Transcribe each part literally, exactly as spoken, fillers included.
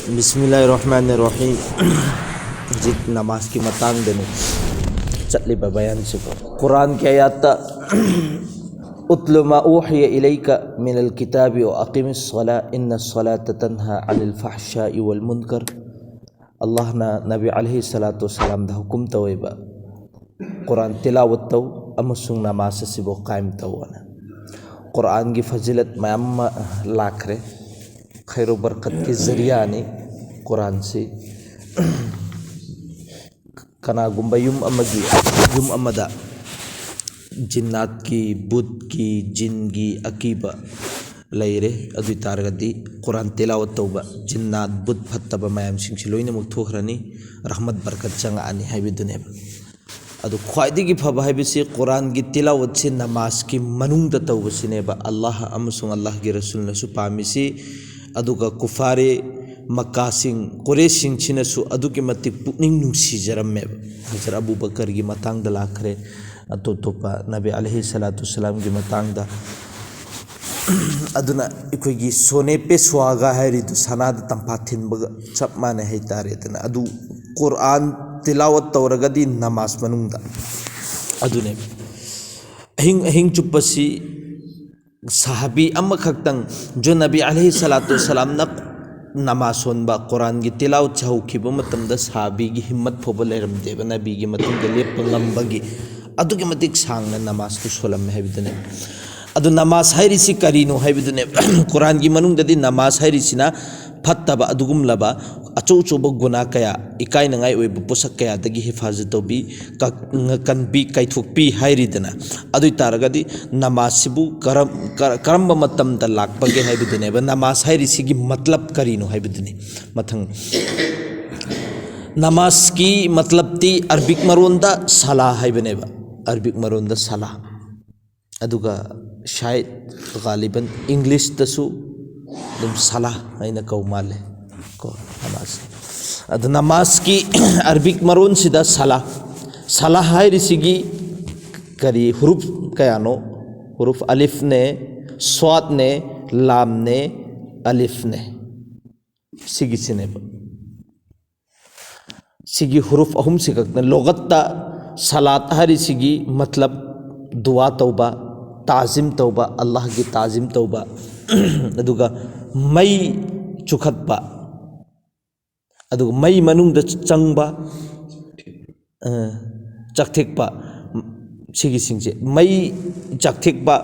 ꯕꯤꯁꯃꯤꯜꯂꯥꯍꯤꯔ ꯔꯍꯃꯥꯅꯤꯔ ꯔꯍꯤꯝ꯫ ꯍꯧꯖꯤꯛ ꯅꯃꯥꯖꯀꯤ ꯃꯇꯥꯡꯗꯅꯤ ꯆꯠꯂꯤꯕ ꯕꯌꯥꯟꯁꯤꯕꯨ꯫ ꯀꯨꯔꯥꯟꯒꯤ ꯑꯌꯥꯠꯇ, "ꯎꯠꯂꯨ ꯃꯥ ꯎꯍꯤꯌ ꯏꯂꯩꯀ ꯃꯤꯅꯜ ꯀꯤꯇꯥꯕꯤ ꯋꯥ ꯑꯀꯤꯃꯤꯁ ꯁꯂꯥ ꯏꯟꯅ ꯁꯂꯥꯇ ꯇꯟꯍꯥ ꯑꯅꯤꯜ ꯐꯍꯁꯥꯏ ꯋꯥꯜ ꯃꯨꯟꯀꯔ"꯫ ꯑꯜꯂꯥꯍꯅ ꯅꯕꯤ ꯑꯂꯩꯍꯤ ꯁꯂꯥꯇꯨ ꯋꯁꯁꯂꯥꯝꯗ ꯍꯨꯀꯨꯝ ꯇꯧꯋꯦꯕ, "ꯀꯨꯔꯥꯟ ꯇꯤꯂꯥꯋꯠ ꯇꯧ ꯑꯃꯁꯨꯡ ꯅꯃꯥꯖ ꯑꯁꯤꯕꯨ ꯀꯥꯏꯝ ꯇꯧ" ꯑꯅ꯫ ꯀꯨꯔꯥꯟꯒꯤ ꯐꯖꯤꯂꯠ ꯃꯌꯥꯝ ꯑꯃ ꯂꯥꯛꯈ꯭ꯔꯦ꯫ ꯈꯩꯔꯣ ꯕꯔꯀꯠꯀꯤ ꯖꯔꯤꯌꯥꯅꯤ ꯀꯨꯔꯥꯟꯁꯤ꯫ ꯀꯅꯥꯒꯨꯝꯕ ꯌꯨꯝ ꯑꯃꯒꯤ, ꯌꯨꯝ ꯑꯃꯗ ꯖꯤꯟꯅꯥꯠꯀꯤ, ꯕꯨꯠꯀꯤ, ꯖꯤꯟꯒꯤ ꯑꯀꯤꯕ ꯂꯩꯔꯦ, ꯑꯗꯨ ꯑꯣꯏ ꯇꯥꯔꯒꯗꯤ ꯀꯨꯔꯥꯟ ꯇꯤꯂꯥꯋꯠ ꯇꯧꯕ, ꯖꯤꯟꯅꯥꯠ, ꯕꯨꯠ, ꯐꯠꯇꯕ ꯃꯌꯥꯝꯁꯤꯡꯁꯤ ꯂꯣꯏꯅꯃꯛ ꯊꯣꯛꯈ꯭ꯔꯅꯤ, ꯔꯍꯃꯠ ꯕꯔꯀꯠ ꯆꯪꯉꯛꯑꯅꯤ ꯍꯥꯏꯕꯗꯨꯅꯦꯕ꯫ ꯑꯗꯨ ꯈ꯭ꯋꯥꯏꯗꯒꯤ ꯐꯕ ꯍꯥꯏꯕꯁꯤ ꯀꯨꯔꯥꯟꯒꯤ ꯇꯤꯂꯥꯋꯠꯁꯤ ꯅꯃꯥꯖꯀꯤ ꯃꯅꯨꯡꯗ ꯇꯧꯕꯁꯤꯅꯦꯕ ꯑꯜꯂꯥꯍ ꯑꯃꯁꯨꯡ ꯑꯜꯂꯥꯍꯒꯤ ꯔꯁꯨꯜꯅꯁꯨ ꯄꯥꯝꯃꯤꯁꯤ꯫ ꯑꯗꯨꯒ ꯀꯨꯐꯥꯔꯦ ꯃꯛꯀꯥꯁꯤꯡ, ꯀꯨꯔꯦꯁꯁꯤꯡꯁꯤꯅꯁꯨ ꯑꯗꯨꯛꯀꯤ ꯃꯇꯤꯛ ꯄꯨꯛꯅꯤꯡ ꯅꯨꯡꯁꯤꯖꯔꯝꯃꯦꯕ꯫ ꯍꯖꯔꯠ ꯑꯕꯨ ꯕꯀꯔꯒꯤ ꯃꯇꯥꯡꯗ ꯂꯥꯛꯈ꯭ꯔꯦ, ꯑꯇꯣꯞ ꯑꯇꯣꯞꯄ ꯅꯕꯤ ꯑꯂꯩꯍꯤ ꯁꯂꯥꯇꯨ ꯁꯂꯥꯝꯒꯤ ꯃꯇꯥꯡꯗ꯫ ꯑꯗꯨꯅ ꯑꯩꯈꯣꯏꯒꯤ ꯁꯣꯅꯦ ꯄꯦꯁ꯭ꯋꯥꯒ ꯍꯥꯏꯔꯤꯗꯨ ꯁꯅꯥꯗ ꯇꯝꯐꯥ ꯊꯤꯟꯕꯒ ꯆꯞ ꯃꯥꯟꯅꯩ ꯍꯥꯏꯇꯥꯔꯦꯗꯅ꯫ ꯑꯗꯨ ꯀꯨꯔꯥꯟ ꯇꯤꯂꯥꯋꯠ ꯇꯧꯔꯒꯗꯤ ꯅꯃꯥꯖ ꯃꯅꯨꯡꯗ꯫ ꯑꯗꯨꯅꯦ꯫ ꯑꯍꯤꯡ, ꯑꯍꯤꯡ ꯆꯨꯞꯄꯁꯤ ꯁꯍꯥꯕꯤ ꯑꯃꯈꯛꯇꯪ, ꯖꯣ ꯅꯕꯤ ꯑꯂꯩꯍꯤ ꯁꯂꯥꯇꯨ ꯁꯂꯥꯝꯅ ꯅꯃꯥꯖ ꯁꯣꯟꯕ, ꯀꯨꯔꯥꯟꯒꯤ ꯇꯤꯂꯥꯋꯠꯁꯦ ꯍꯧꯈꯤꯕ ꯃꯇꯝꯗ ꯁꯍꯥꯕꯤꯒꯤ ꯍꯤꯝꯃꯠ ꯐꯥꯎꯕ ꯂꯩꯔꯝꯗꯦꯕ, ꯅꯕꯤꯒꯤ ꯃꯇꯨꯡꯗ ꯂꯦꯞꯄ ꯉꯝꯕꯒꯤ꯫ ꯑꯗꯨꯛꯀꯤ ꯃꯇꯤꯛ ꯁꯥꯡꯅ ꯅꯃꯥꯖꯇꯨ ꯁꯣꯜꯂꯝꯃꯦ ꯍꯥꯏꯕꯗꯨꯅꯦ꯫ ꯑꯗꯨ ꯅꯃꯥꯖ ꯍꯥꯏꯔꯤꯁꯤ ꯀꯔꯤꯅꯣ ꯍꯥꯏꯕꯗꯨꯅꯦ꯫ ꯀꯨꯔꯥꯟꯒꯤ ꯃꯅꯨꯡꯗꯗꯤ ꯅꯃꯥꯖ ꯍꯥꯏꯔꯤꯁꯤꯅ ꯐꯠꯇꯕ ꯑꯗꯨꯒꯨꯝꯂꯕ ꯑꯆꯧ ꯑꯆꯧꯕ ꯒꯨꯅꯥ ꯀꯌꯥ, ꯏꯀꯥꯏꯅꯉꯥꯏ ꯑꯣꯏꯕ ꯄꯣꯠꯁꯛ ꯀꯌꯥꯗꯒꯤ ꯍꯤꯐꯥꯖꯠ ꯇꯧꯕꯤ, ꯀ-, ꯀꯟꯕꯤ, ꯀꯥꯏꯊꯣꯛꯄꯤ ꯍꯥꯏꯔꯤꯗꯅ꯫ ꯑꯗꯨ ꯑꯣꯏ ꯇꯥꯔꯒꯗꯤ ꯅꯃꯥꯖꯁꯤꯕꯨ ꯀꯔꯝ-, ꯀ-, ꯀꯔꯝꯕ ꯃꯇꯝꯗ ꯂꯥꯛꯄꯒꯦ ꯍꯥꯏꯕꯗꯨꯅꯦꯕ꯫ ꯅꯃꯥꯖ ꯍꯥꯏꯔꯤꯁꯤꯒꯤ ꯃꯇꯂꯕ ꯀꯔꯤꯅꯣ ꯍꯥꯏꯕꯗꯨꯅꯤ꯫ ꯃꯊꯪ, ꯅꯃꯥꯖꯀꯤ ꯃꯇꯂꯕꯇꯤ ꯑꯔꯕꯤꯛ ꯃꯔꯣꯟꯗ ꯁꯂꯥ ꯍꯥꯏꯕꯅꯦꯕ꯫ Arabic ꯃꯔꯣꯟꯗ Salah. ꯑꯗꯨꯒ ꯁꯥꯏꯠ ꯒꯥꯂꯤꯕꯟ ꯏꯪꯂꯤꯁꯇꯁꯨ ꯑꯗꯨꯝ ꯁꯂꯥ ꯍꯥꯏꯅ ꯀꯧ ꯃꯥꯜꯂꯦ ꯀꯣ, ꯅꯃꯥꯖ꯫ ꯑꯗꯨ ꯅꯃꯥꯖꯀꯤ ꯑꯔꯕꯤꯛ ꯃꯔꯣꯟꯁꯤꯗ ꯁꯂꯥ, ꯁꯂꯥ ꯍꯥꯏꯔꯤꯁꯤꯒꯤ ꯀꯔꯤ ꯍꯨꯔꯨꯞ ꯀꯌꯥꯅꯣ? ꯍꯨꯔꯨꯞ ꯑꯂꯤꯐꯅꯦ, ꯁ꯭ꯋꯥꯠꯅꯦ, ꯂꯥꯝꯅꯦ, ꯑꯂꯤꯐꯅꯦ꯫ ꯁꯤꯒꯤꯁꯤꯅꯦꯕ꯫ ꯁꯤꯒꯤ ꯍꯨꯔꯨꯐ ꯑꯍꯨꯝꯁꯤ ꯈꯛꯇ꯫ ꯂꯣꯒꯠꯇ ꯁꯂꯥꯠ ꯍꯥꯏꯔꯤꯁꯤꯒꯤ ꯃꯇꯂꯕ ꯗꯨꯋꯥ ꯇꯧꯕ, ꯇꯥꯖꯤꯝ ꯇꯧꯕ, ꯑꯜꯂꯥꯍꯒꯤ ꯇꯥꯖꯤꯝ ꯇꯧꯕ, ꯑꯗꯨꯒ ꯃꯩ ꯆꯨꯈꯠꯄ, ꯑꯗꯨꯒ ꯃꯩ ꯃꯅꯨꯡꯗ ꯆꯪꯕ, ꯑ, ꯆꯥꯛꯊꯦꯛꯄ, ꯁꯤꯒꯤꯁꯤꯡꯁꯦ꯫ ꯃꯩ ꯆꯥꯛꯊꯦꯛꯄ,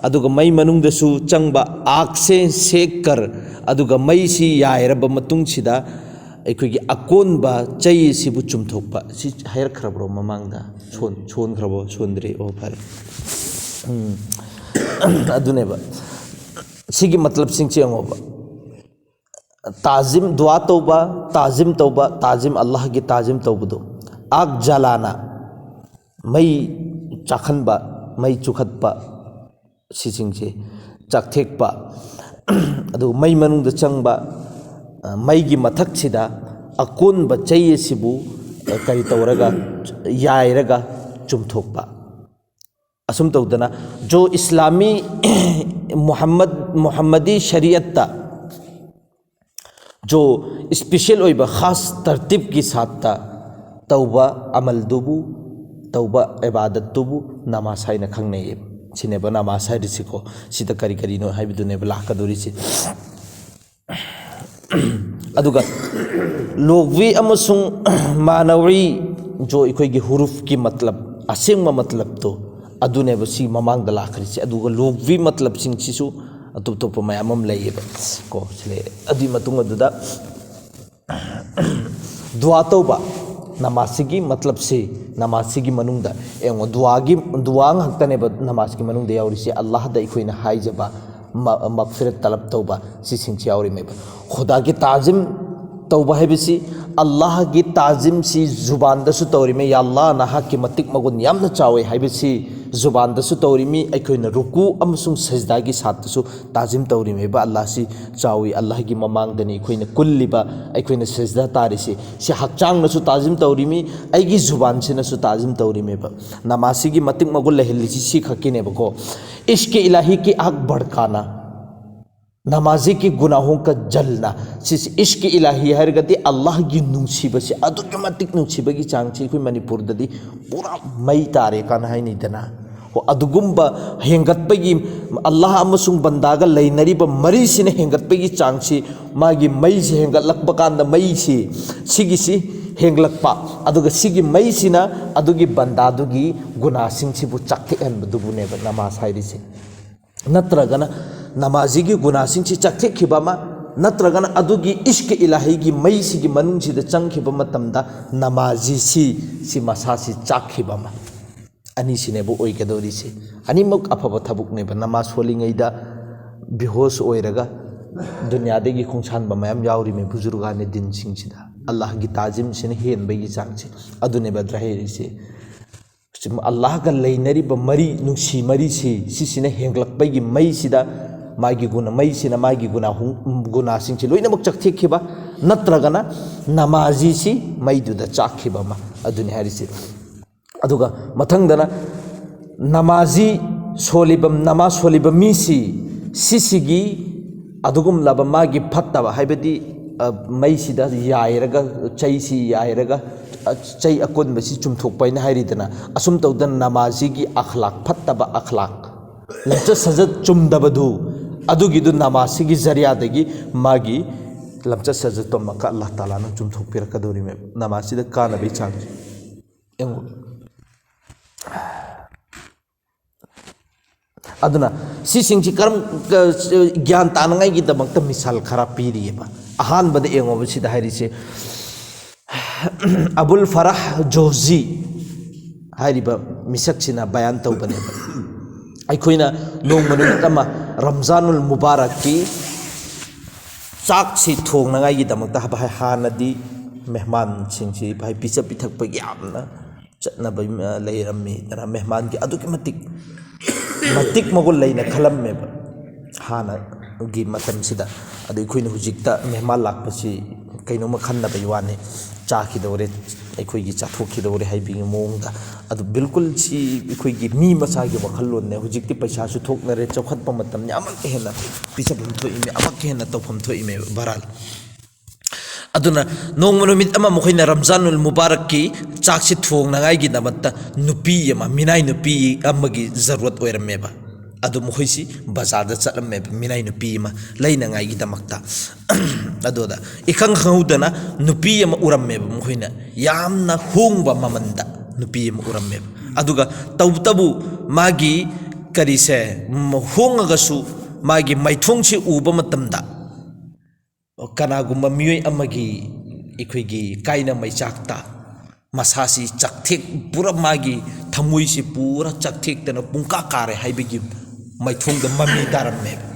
ꯑꯗꯨꯒ ꯃꯩ ꯃꯅꯨꯡꯗꯁꯨ ꯆꯪꯕ, ꯑꯥꯒꯁꯦ ꯁꯦꯛ ꯀꯔ, ꯑꯗꯨꯒ ꯃꯩꯁꯤ ꯌꯥꯏꯔꯕ ꯃꯇꯨꯡꯁꯤꯗ ꯑꯩꯈꯣꯏꯒꯤ ꯑꯀꯣꯟꯕ ꯆꯩ ꯑꯁꯤꯕꯨ ꯆꯨꯝꯊꯣꯛꯄ꯫ ꯁꯤ ꯍꯥꯏꯔꯛꯈ꯭ꯔꯕ꯭ꯔꯣ ꯃꯃꯥꯡꯗ? ꯁꯣꯟ-, ꯁꯣꯟꯈ꯭ꯔꯕꯣ? ꯁꯣꯟꯗ꯭ꯔꯤ꯫ ꯑꯣ, ꯐꯔꯦ꯫ ꯎꯝ꯫ ꯑꯗꯨꯅꯦꯕ꯫ ꯁꯤꯒꯤ ꯃꯇꯂꯕꯁꯤꯡꯁꯦ ꯌꯦꯡꯉꯣꯕ꯫ ꯇꯥꯖꯤꯝ, ꯗꯨꯋꯥ ꯇꯧꯕ, ꯇꯥꯖꯤꯝ ꯇꯧꯕ, ꯇꯥꯖꯤꯝ, ꯑꯜꯂꯥꯍꯒꯤ ꯇꯥꯖꯤꯝ ꯇꯧꯕꯗꯣ꯫ ꯑꯥꯒ ꯖꯂꯥꯅ, ꯃꯩ ꯆꯥꯛꯍꯟꯕ, ꯃꯩ ꯆꯨꯈꯠꯄ, ꯁꯤꯁꯤꯡꯁꯦ꯫ ꯆꯥꯛꯊꯦꯛꯄ, ꯑꯗꯨꯒ ꯃꯩ ꯃꯅꯨꯡꯗ ꯆꯪꯕ, ꯑ, ꯃꯩꯒꯤ ꯃꯊꯛꯁꯤꯗ ꯑꯀꯣꯟꯕ ꯆꯩ ꯑꯁꯤꯕꯨ, ꯑ, ꯀꯔꯤ ꯇꯧꯔꯒ, ꯌꯥꯏꯔꯒ ꯆꯨꯝꯊꯣꯛꯄ꯫ ꯑꯁꯨꯝ ꯇꯧꯗꯅ ꯖꯣ ꯏꯁꯂꯥꯃꯤ ꯃꯨꯍꯝꯃꯗ, ꯃꯨꯍꯝꯃꯗꯤ ꯁꯔꯤꯌꯠꯇ ꯖꯣ ꯏꯁꯄꯤꯁꯦꯜ ꯑꯣꯏꯕ ꯈꯥꯁ ꯇꯔꯇꯤꯕꯀꯤ ꯁꯥꯠꯇ ꯇꯧꯕ ꯑꯃꯜꯗꯨꯕꯨ, ꯇꯧꯕ ꯏꯕꯥꯗꯠꯇꯨꯕꯨ ꯅꯃꯥꯖ ꯍꯥꯏꯅ ꯈꯪꯅꯩꯌꯦꯕ꯫ ꯁꯤꯅꯦꯕ ꯅꯃꯥꯖ ꯍꯥꯏꯔꯤꯁꯤꯀꯣ꯫ ꯁꯤꯗ ꯀꯔꯤ ꯀꯔꯤꯅꯣ ꯍꯥꯏꯕꯗꯨꯅꯦꯕ ꯂꯥꯛꯀꯗꯧꯔꯤꯁꯤ꯫ ꯑꯗꯨꯒ ꯂꯣꯒꯋꯤ ꯑꯃꯁꯨꯡ ꯃꯥꯅꯋꯤ ꯖꯣ ꯑꯩꯈꯣꯏꯒꯤ ꯍꯨꯔꯨꯐꯀꯤ ꯃꯇꯂꯕ, ꯑꯁꯦꯡꯕ ꯃꯇꯂꯕꯇꯣ ꯑꯗꯨꯅꯦꯕ ꯁꯤ ꯃꯃꯥꯡꯗ ꯂꯥꯛꯈ꯭ꯔꯤꯁꯦ꯫ ꯑꯗꯨꯒ ꯂꯣꯒꯋꯤ ꯃꯇꯂꯕꯁꯤꯡꯁꯤꯁꯨ ꯑꯇꯣꯞ ꯑꯇꯣꯞꯄ ꯃꯌꯥꯝ ꯑꯃ ꯂꯩꯌꯦꯕ ꯀꯣ꯫ ꯁꯤ ꯂꯩ꯫ ꯑꯗꯨꯒꯤ ꯃꯇꯨꯡ ꯑꯗꯨꯗ ꯗꯨꯋꯥ ꯇꯧꯕ, ꯅꯃꯥꯖꯁꯤꯒꯤ ꯃꯇꯂꯕꯁꯤ, ꯅꯃꯥꯖꯁꯤꯒꯤ ꯃꯅꯨꯡꯗ ꯌꯦꯡꯉꯣ, ꯗꯨꯋꯥꯒꯤ, ꯗꯨꯋꯥ ꯉꯥꯛꯇꯅꯦꯕ ꯅꯃꯥꯖꯀꯤ ꯃꯅꯨꯡꯗ ꯌꯥꯎꯔꯤꯁꯤ꯫ ꯑꯜꯂꯥꯍꯗ ꯑꯩꯈꯣꯏꯅ ꯍꯥꯏꯖꯕ, ꯃ-, ꯃꯒꯐꯤꯔꯠ ꯇꯂꯕ ꯇꯧꯕ, ꯁꯤꯁꯤꯡꯁꯤ ꯌꯥꯎꯔꯤꯃꯦꯕ꯫ ꯈꯨꯗꯥꯒꯤ ꯇꯥꯖꯤꯝ ꯇꯧꯕ ꯍꯥꯏꯕꯁꯤ, ꯑꯜꯂꯥꯍꯒꯤ ꯇꯥꯖꯤꯝꯁꯤ ꯖꯨꯕꯥꯟꯗꯁꯨ ꯇꯧꯔꯤꯃꯤ, "ꯌꯥ ꯑꯜꯂꯥꯍ, ꯅꯍꯥꯛꯀꯤ ꯃꯇꯤꯛ ꯃꯒꯨꯟ ꯌꯥꯝꯅ ꯆꯥꯎꯋꯤ" ꯍꯥꯏꯕꯁꯤ ꯖꯨꯕꯥꯟꯗꯁꯨ ꯇꯧꯔꯤꯃꯤ꯫ ꯑꯩꯈꯣꯏꯅ ꯔꯨꯀꯨ ꯑꯃꯁꯨꯡ ꯁꯖꯗꯥꯒꯤ ꯁꯥꯠꯇꯁꯨ ꯇꯥꯖꯤꯝ ꯇꯧꯔꯤꯃꯦꯕ꯫ ꯑꯜꯂꯥꯍꯁꯤ ꯆꯥꯎꯋꯤ, ꯑꯜꯂꯥꯍꯒꯤ ꯃꯃꯥꯡꯗꯅꯤ ꯑꯩꯈꯣꯏꯅ ꯀꯨꯜꯂꯤꯕ, ꯑꯩꯈꯣꯏꯅ ꯁꯖꯗꯥ ꯇꯥꯔꯤꯁꯤ꯫ ꯁꯤ ꯍꯛꯆꯥꯡꯅꯁꯨ ꯇꯥꯖꯤꯝ ꯇꯧꯔꯤꯃꯤ, ꯑꯩꯒꯤ ꯖꯨꯕꯥꯟꯁꯤꯅꯁꯨ ꯇꯥꯖꯤꯝ ꯇꯧꯔꯤꯃꯦꯕ꯫ ꯅꯃꯥꯖꯁꯤꯒꯤ ꯃꯇꯤꯛ ꯃꯒꯨꯟ ꯂꯩꯍꯜꯂꯤꯁꯤ ꯁꯤ ꯈꯛꯀꯤꯅꯦꯕꯀꯣ꯫ ꯏꯁꯀꯦ ꯏꯂꯥꯍꯤ ꯀꯤ ꯑꯥꯒ ꯚꯗꯀꯥꯅꯥ꯫ ꯅꯃꯥꯖꯤꯒꯤ ꯒꯨꯅꯥꯍꯣꯡ ꯀ ꯖꯜꯅ, ꯁꯤꯁꯤ ꯏꯁ꯭ꯀ ꯏꯂꯥꯍꯤ ꯍꯥꯏꯔꯒꯗꯤ ꯑꯜꯂꯥꯍꯒꯤ ꯅꯨꯡꯁꯤꯕꯁꯤ, ꯑꯗꯨꯛꯀꯤ ꯃꯇꯤꯛ ꯅꯨꯡꯁꯤꯕꯒꯤ ꯆꯥꯡꯁꯤ ꯑꯩꯈꯣꯏ ꯃꯅꯤꯄꯨꯔꯗꯗꯤ ꯄꯨꯔꯥ ꯃꯩ ꯇꯥꯔꯦ ꯀꯥꯏꯅ ꯍꯥꯏꯅꯩꯗꯅ꯫ ꯍꯣ, ꯑꯗꯨꯒꯨꯝꯕ ꯍꯦꯟꯒꯠꯄꯒꯤ, ꯑꯜꯂꯥꯍ ꯑꯃꯁꯨꯡ ꯕꯟꯗꯥꯒ ꯂꯩꯅꯔꯤꯕ ꯃꯔꯤꯁꯤꯅ ꯍꯦꯟꯒꯠꯄꯒꯤ ꯆꯥꯡꯁꯤ, ꯃꯥꯒꯤ ꯃꯩꯁꯤ ꯍꯦꯟꯒꯠꯂꯛꯄ ꯀꯥꯟꯗ ꯃꯩꯁꯤ, ꯁꯤꯒꯤꯁꯤ ꯍꯦꯟꯒꯠꯂꯛꯄ, ꯑꯗꯨꯒ ꯁꯤꯒꯤ ꯃꯩꯁꯤꯅ ꯑꯗꯨꯒꯤ ꯕꯟꯗꯥꯗꯨꯒꯤ ꯒꯨꯅꯥꯁꯤꯡꯁꯤꯕꯨ ꯆꯥꯛꯊꯦꯛꯍꯟꯕꯗꯨꯕꯨꯅꯦꯕ ꯅꯃꯥꯖ ꯍꯥꯏꯔꯤꯁꯦ꯫ ꯅꯠꯇ꯭ꯔꯒꯅ ꯅꯃꯥꯖꯤꯒꯤ ꯒꯨꯅꯥꯁꯤꯡꯁꯤ ꯆꯥꯛꯊꯦꯛꯈꯤꯕ ꯑꯃ, ꯅꯠꯇ꯭ꯔꯒꯅ ꯑꯗꯨꯒꯤ ꯏꯁ꯭ꯀ ꯏꯂꯥꯍꯤꯒꯤ ꯃꯩꯁꯤꯒꯤ ꯃꯅꯨꯡꯁꯤꯗ ꯆꯪꯈꯤꯕ ꯃꯇꯝꯗ ꯅꯃꯥꯖꯤꯁꯤ, ꯁꯤ ꯃꯁꯥꯁꯤ ꯆꯥꯛꯈꯤꯕ ꯑꯃ, ꯑꯅꯤꯁꯤꯅꯦꯕ ꯑꯣꯏꯒꯗꯧꯔꯤꯁꯤ꯫ ꯑꯅꯤꯃꯛ ꯑꯐꯕ ꯊꯕꯛꯅꯦꯕ꯫ ꯅꯃꯥꯖ ꯁꯣꯜꯂꯤꯉꯩꯗ ꯕꯤꯍꯣꯁ ꯑꯣꯏꯔꯒ ꯗꯨꯅꯤꯌꯥꯗꯒꯤ ꯈꯣꯡꯁꯥꯟꯕ ꯃꯌꯥꯝ ꯌꯥꯎꯔꯤꯃꯤ, ꯕꯨꯖꯨꯔꯒꯥꯅꯦ ꯗꯤꯟꯁꯤꯡꯁꯤꯗ, ꯑꯜꯂꯥꯍꯒꯤ ꯇꯥꯖꯤꯝꯁꯤꯅ ꯍꯦꯟꯕꯒꯤ ꯆꯥꯡꯁꯦ꯫ ꯑꯗꯨꯅꯦꯕ ꯑꯗꯨꯗ ꯍꯥꯏꯔꯤꯁꯦ꯫ ꯑꯜꯂꯥꯍꯒ ꯂꯩꯅꯔꯤꯕ ꯃꯔꯤ, ꯅꯨꯡꯁꯤ ꯃꯔꯤꯁꯤ, ꯁꯤꯁꯤꯅ ꯍꯦꯟꯒꯠꯂꯛꯄꯒꯤ ꯃꯩꯁꯤꯗ, ꯃꯥꯒꯤ ꯒꯨꯅ ꯃꯩꯁꯤꯅ ꯃꯥꯒꯤ ꯒꯨꯅꯥ ꯍꯨꯡ-, ꯒꯨꯅꯥꯁꯤꯡꯁꯤ ꯂꯣꯏꯅꯃꯛ ꯆꯥꯛꯊꯦꯛꯈꯤꯕ, ꯅꯠꯇ꯭ꯔꯒꯅ ꯅꯃꯥꯖꯤꯁꯤ ꯃꯩꯗꯨꯗ ꯆꯥꯛꯈꯤꯕ ꯑꯃ, ꯑꯗꯨꯅꯤ ꯍꯥꯏꯔꯤꯁꯤ꯫ ꯑꯗꯨꯒ ꯃꯊꯪꯗꯅ ꯅꯃꯥꯖꯤ ꯁꯣꯜꯂꯤꯕ, ꯅꯃꯥꯖ ꯁꯣꯜꯂꯤꯕ ꯃꯤꯁꯤ, ꯁꯤꯁꯤꯒꯤ ꯑꯗꯨꯒꯨꯝꯂꯕ ꯃꯥꯒꯤ ꯐꯠꯇꯕ, ꯍꯥꯏꯕꯗꯤ, ꯑ, ꯃꯩꯁꯤꯗ ꯌꯥꯏꯔꯒ, ꯆꯩꯁꯤ ꯌꯥꯏꯔꯒ, ꯑ, ꯆꯩ ꯑꯀꯣꯟꯕꯁꯤ ꯆꯨꯝꯊꯣꯛꯄ ꯍꯥꯏꯅ ꯍꯥꯏꯔꯤꯗꯅ, ꯑꯁꯨꯝ ꯇꯧꯗꯅ ꯅꯃꯥꯖꯤꯒꯤ ꯑꯈ꯭ꯂꯥꯛ, ꯐꯠꯇꯕ ꯑꯈ꯭ꯂꯥꯛ, ꯂꯝꯆꯠ ꯁꯥꯖꯠ ꯆꯨꯝꯗꯕꯗꯨ, ꯑꯗꯨꯒꯤꯗꯨ ꯅꯃꯥꯖꯁꯤꯒꯤ ꯖꯔꯤꯌꯥꯗꯒꯤ ꯃꯥꯒꯤ ꯂꯝꯆꯠ ꯁꯥꯖꯠꯇꯣ ꯑꯃꯨꯛꯀ ꯑꯜꯂꯥꯍ ꯇꯥꯂꯥꯅ ꯆꯨꯝꯊꯣꯛꯄꯤꯔꯛꯀꯗꯧꯔꯤꯃꯦ꯫ ꯅꯃꯥꯖꯁꯤꯗ ꯀꯥꯟꯅꯕꯒꯤ ꯆꯥꯡꯁꯦ ꯌꯦꯡꯉꯨ꯫ ꯑꯗꯨꯅ ꯁꯤꯁꯤꯡꯁꯤ ꯀꯔꯝ, ꯒ꯭ꯌꯥꯟ ꯇꯥꯅꯉꯥꯏꯒꯤꯗꯃꯛꯇ ꯃꯤꯁꯥꯜ ꯈꯔ ꯄꯤꯔꯤꯑꯕ꯫ ꯑꯍꯥꯟꯕꯗ ꯌꯦꯡꯉꯣꯕ ꯁꯤꯗ ꯍꯥꯏꯔꯤꯁꯦ, ꯑꯕꯨꯜ ꯐꯔꯥꯍ ꯖꯣꯖꯤ ꯍꯥꯏꯔꯤꯕ ꯃꯤꯁꯛꯁꯤꯅ ꯕꯌꯥꯟ ꯇꯧꯕꯅꯦꯕ꯫ ꯑꯩꯈꯣꯏꯅ ꯅꯣꯡꯃ ꯅꯨꯃꯤꯠ ꯑꯃ ꯔꯝꯖꯥꯅꯨꯜ ꯃꯨꯕꯥꯔꯛꯀꯤ ꯆꯥꯛꯁꯤ ꯊꯣꯡꯅꯉꯥꯏꯒꯤꯗꯃꯛꯇ ꯍꯥꯏꯕ-, ꯍꯥꯟꯅꯗꯤ ꯃꯦꯍꯃꯥꯟꯁꯤꯡꯁꯤ ꯍꯥꯏ ꯄꯤꯖ ꯄꯤꯊꯛꯄꯒꯤ ꯌꯥꯝꯅ ꯆꯠꯅꯕ, ꯑ, ꯂꯩꯔꯝꯃꯤ꯫ ꯑꯗꯨꯅ ꯃꯦꯍꯃꯥꯟꯒꯤ ꯑꯗꯨꯛꯀꯤ ꯃꯇꯤꯛ, ꯃꯇꯤꯛ ꯃꯒꯨꯟ ꯂꯩꯅ ꯈꯜꯂꯝꯃꯦꯕ ꯍꯥꯟꯅꯒꯤ ꯃꯇꯝꯁꯤꯗ꯫ ꯑꯗꯨ ꯑꯩꯈꯣꯏꯅ ꯍꯧꯖꯤꯛꯇ ꯃꯦꯍꯃꯥꯟ ꯂꯥꯛꯄꯁꯤ ꯀꯩꯅꯣꯝꯃ ꯈꯟꯅꯕꯒꯤ ꯋꯥꯅꯤ, ꯆꯥꯈꯤꯗꯧꯔꯦ, ꯑꯩꯈꯣꯏꯒꯤ ꯆꯥꯊꯣꯛꯈꯤꯗꯧꯔꯦ ꯍꯥꯏꯕꯒꯤ ꯃꯑꯣꯡꯗ ꯑꯗꯨ ꯕꯤꯜꯀꯨꯜ ꯁꯤ ꯑꯩꯈꯣꯏꯒꯤ ꯃꯤ ꯃꯆꯥꯒꯤ ꯋꯥꯈꯜꯂꯣꯟꯅꯦ꯫ ꯍꯧꯖꯤꯛꯇꯤ ꯄꯩꯁꯥꯁꯨ ꯊꯣꯛꯅꯔꯦ, ꯆꯥꯎꯈꯠꯄ ꯃꯇꯝꯅꯤ, ꯑꯃꯛꯀ ꯍꯦꯟꯅ ꯄꯤꯖꯐꯝ ꯊꯣꯛꯏꯃꯦ, ꯑꯃꯛꯀ ꯍꯦꯟꯅ ꯇꯧꯐꯝ ꯊꯣꯛꯏꯃꯦ ꯕꯍꯔꯍꯥꯜ꯫ ꯑꯗꯨꯅ ꯅꯣꯡꯃ ꯅꯨꯃꯤꯠ ꯑꯃ ꯃꯈꯣꯏꯅ ꯔꯝꯖꯥꯅꯨꯜ ꯃꯨꯕꯥꯔꯛꯀꯤ ꯆꯥꯛꯁꯤ ꯊꯣꯡꯅꯉꯥꯏꯒꯤꯗꯃꯛꯇ ꯅꯨꯄꯤ ꯑꯃ, ꯃꯤꯅꯥꯏ ꯅꯨꯄꯤ ꯑꯃꯒꯤ ꯖꯔꯨꯔꯠ ꯑꯣꯏꯔꯝꯃꯦꯕ꯫ ꯑꯗꯨ ꯃꯈꯣꯏꯁꯤ ꯕꯖꯥꯔꯗ ꯆꯠꯂꯝꯃꯦꯕ, ꯃꯤꯅꯥꯏ ꯅꯨꯄꯤ ꯑꯃ ꯂꯩꯅꯉꯥꯏꯒꯤꯗꯃꯛꯇ꯫ ꯑꯗꯨꯗ ꯏꯈꯪ ꯈꯪꯍꯧꯗꯅ ꯅꯨꯄꯤ ꯑꯃ ꯎꯔꯝꯃꯦꯕ, ꯃꯈꯣꯏꯅ ꯌꯥꯝꯅ ꯍꯣꯡꯕ ꯃꯃꯟꯗ ꯅꯨꯄꯤ ꯑꯃ ꯎꯔꯝꯃꯦꯕ꯫ ꯑꯗꯨꯒ ꯇꯧꯕꯇꯕꯨ ꯃꯥꯒꯤ ꯀꯔꯤꯁꯦ, ꯍꯣꯡꯉꯒꯁꯨ ꯃꯥꯒꯤ ꯃꯥꯏꯊꯣꯡꯁꯤ ꯎꯕ ꯃꯇꯝꯗ ꯀꯅꯥꯒꯨꯝꯕ ꯃꯤꯑꯣꯏ ꯑꯃꯒꯤ, ꯑꯩꯈꯣꯏꯒꯤ ꯀꯥꯏꯅ ꯃꯩꯆꯥꯛꯇ ꯃꯁꯥꯁꯤ ꯆꯥꯛꯊꯦꯛ, ꯄꯨꯔꯥ ꯃꯥꯒꯤ ꯊꯃꯣꯏꯁꯤ ꯄꯨꯔꯥ ꯆꯥꯛꯊꯦꯛꯇꯅ ꯄꯨꯡꯀꯥ ꯀꯥꯔꯦ ꯍꯥꯏꯕꯒꯤ ꯃꯥꯏꯊꯣꯡꯗ ꯃꯃꯤ ꯇꯥꯔꯝꯃꯦꯕ꯫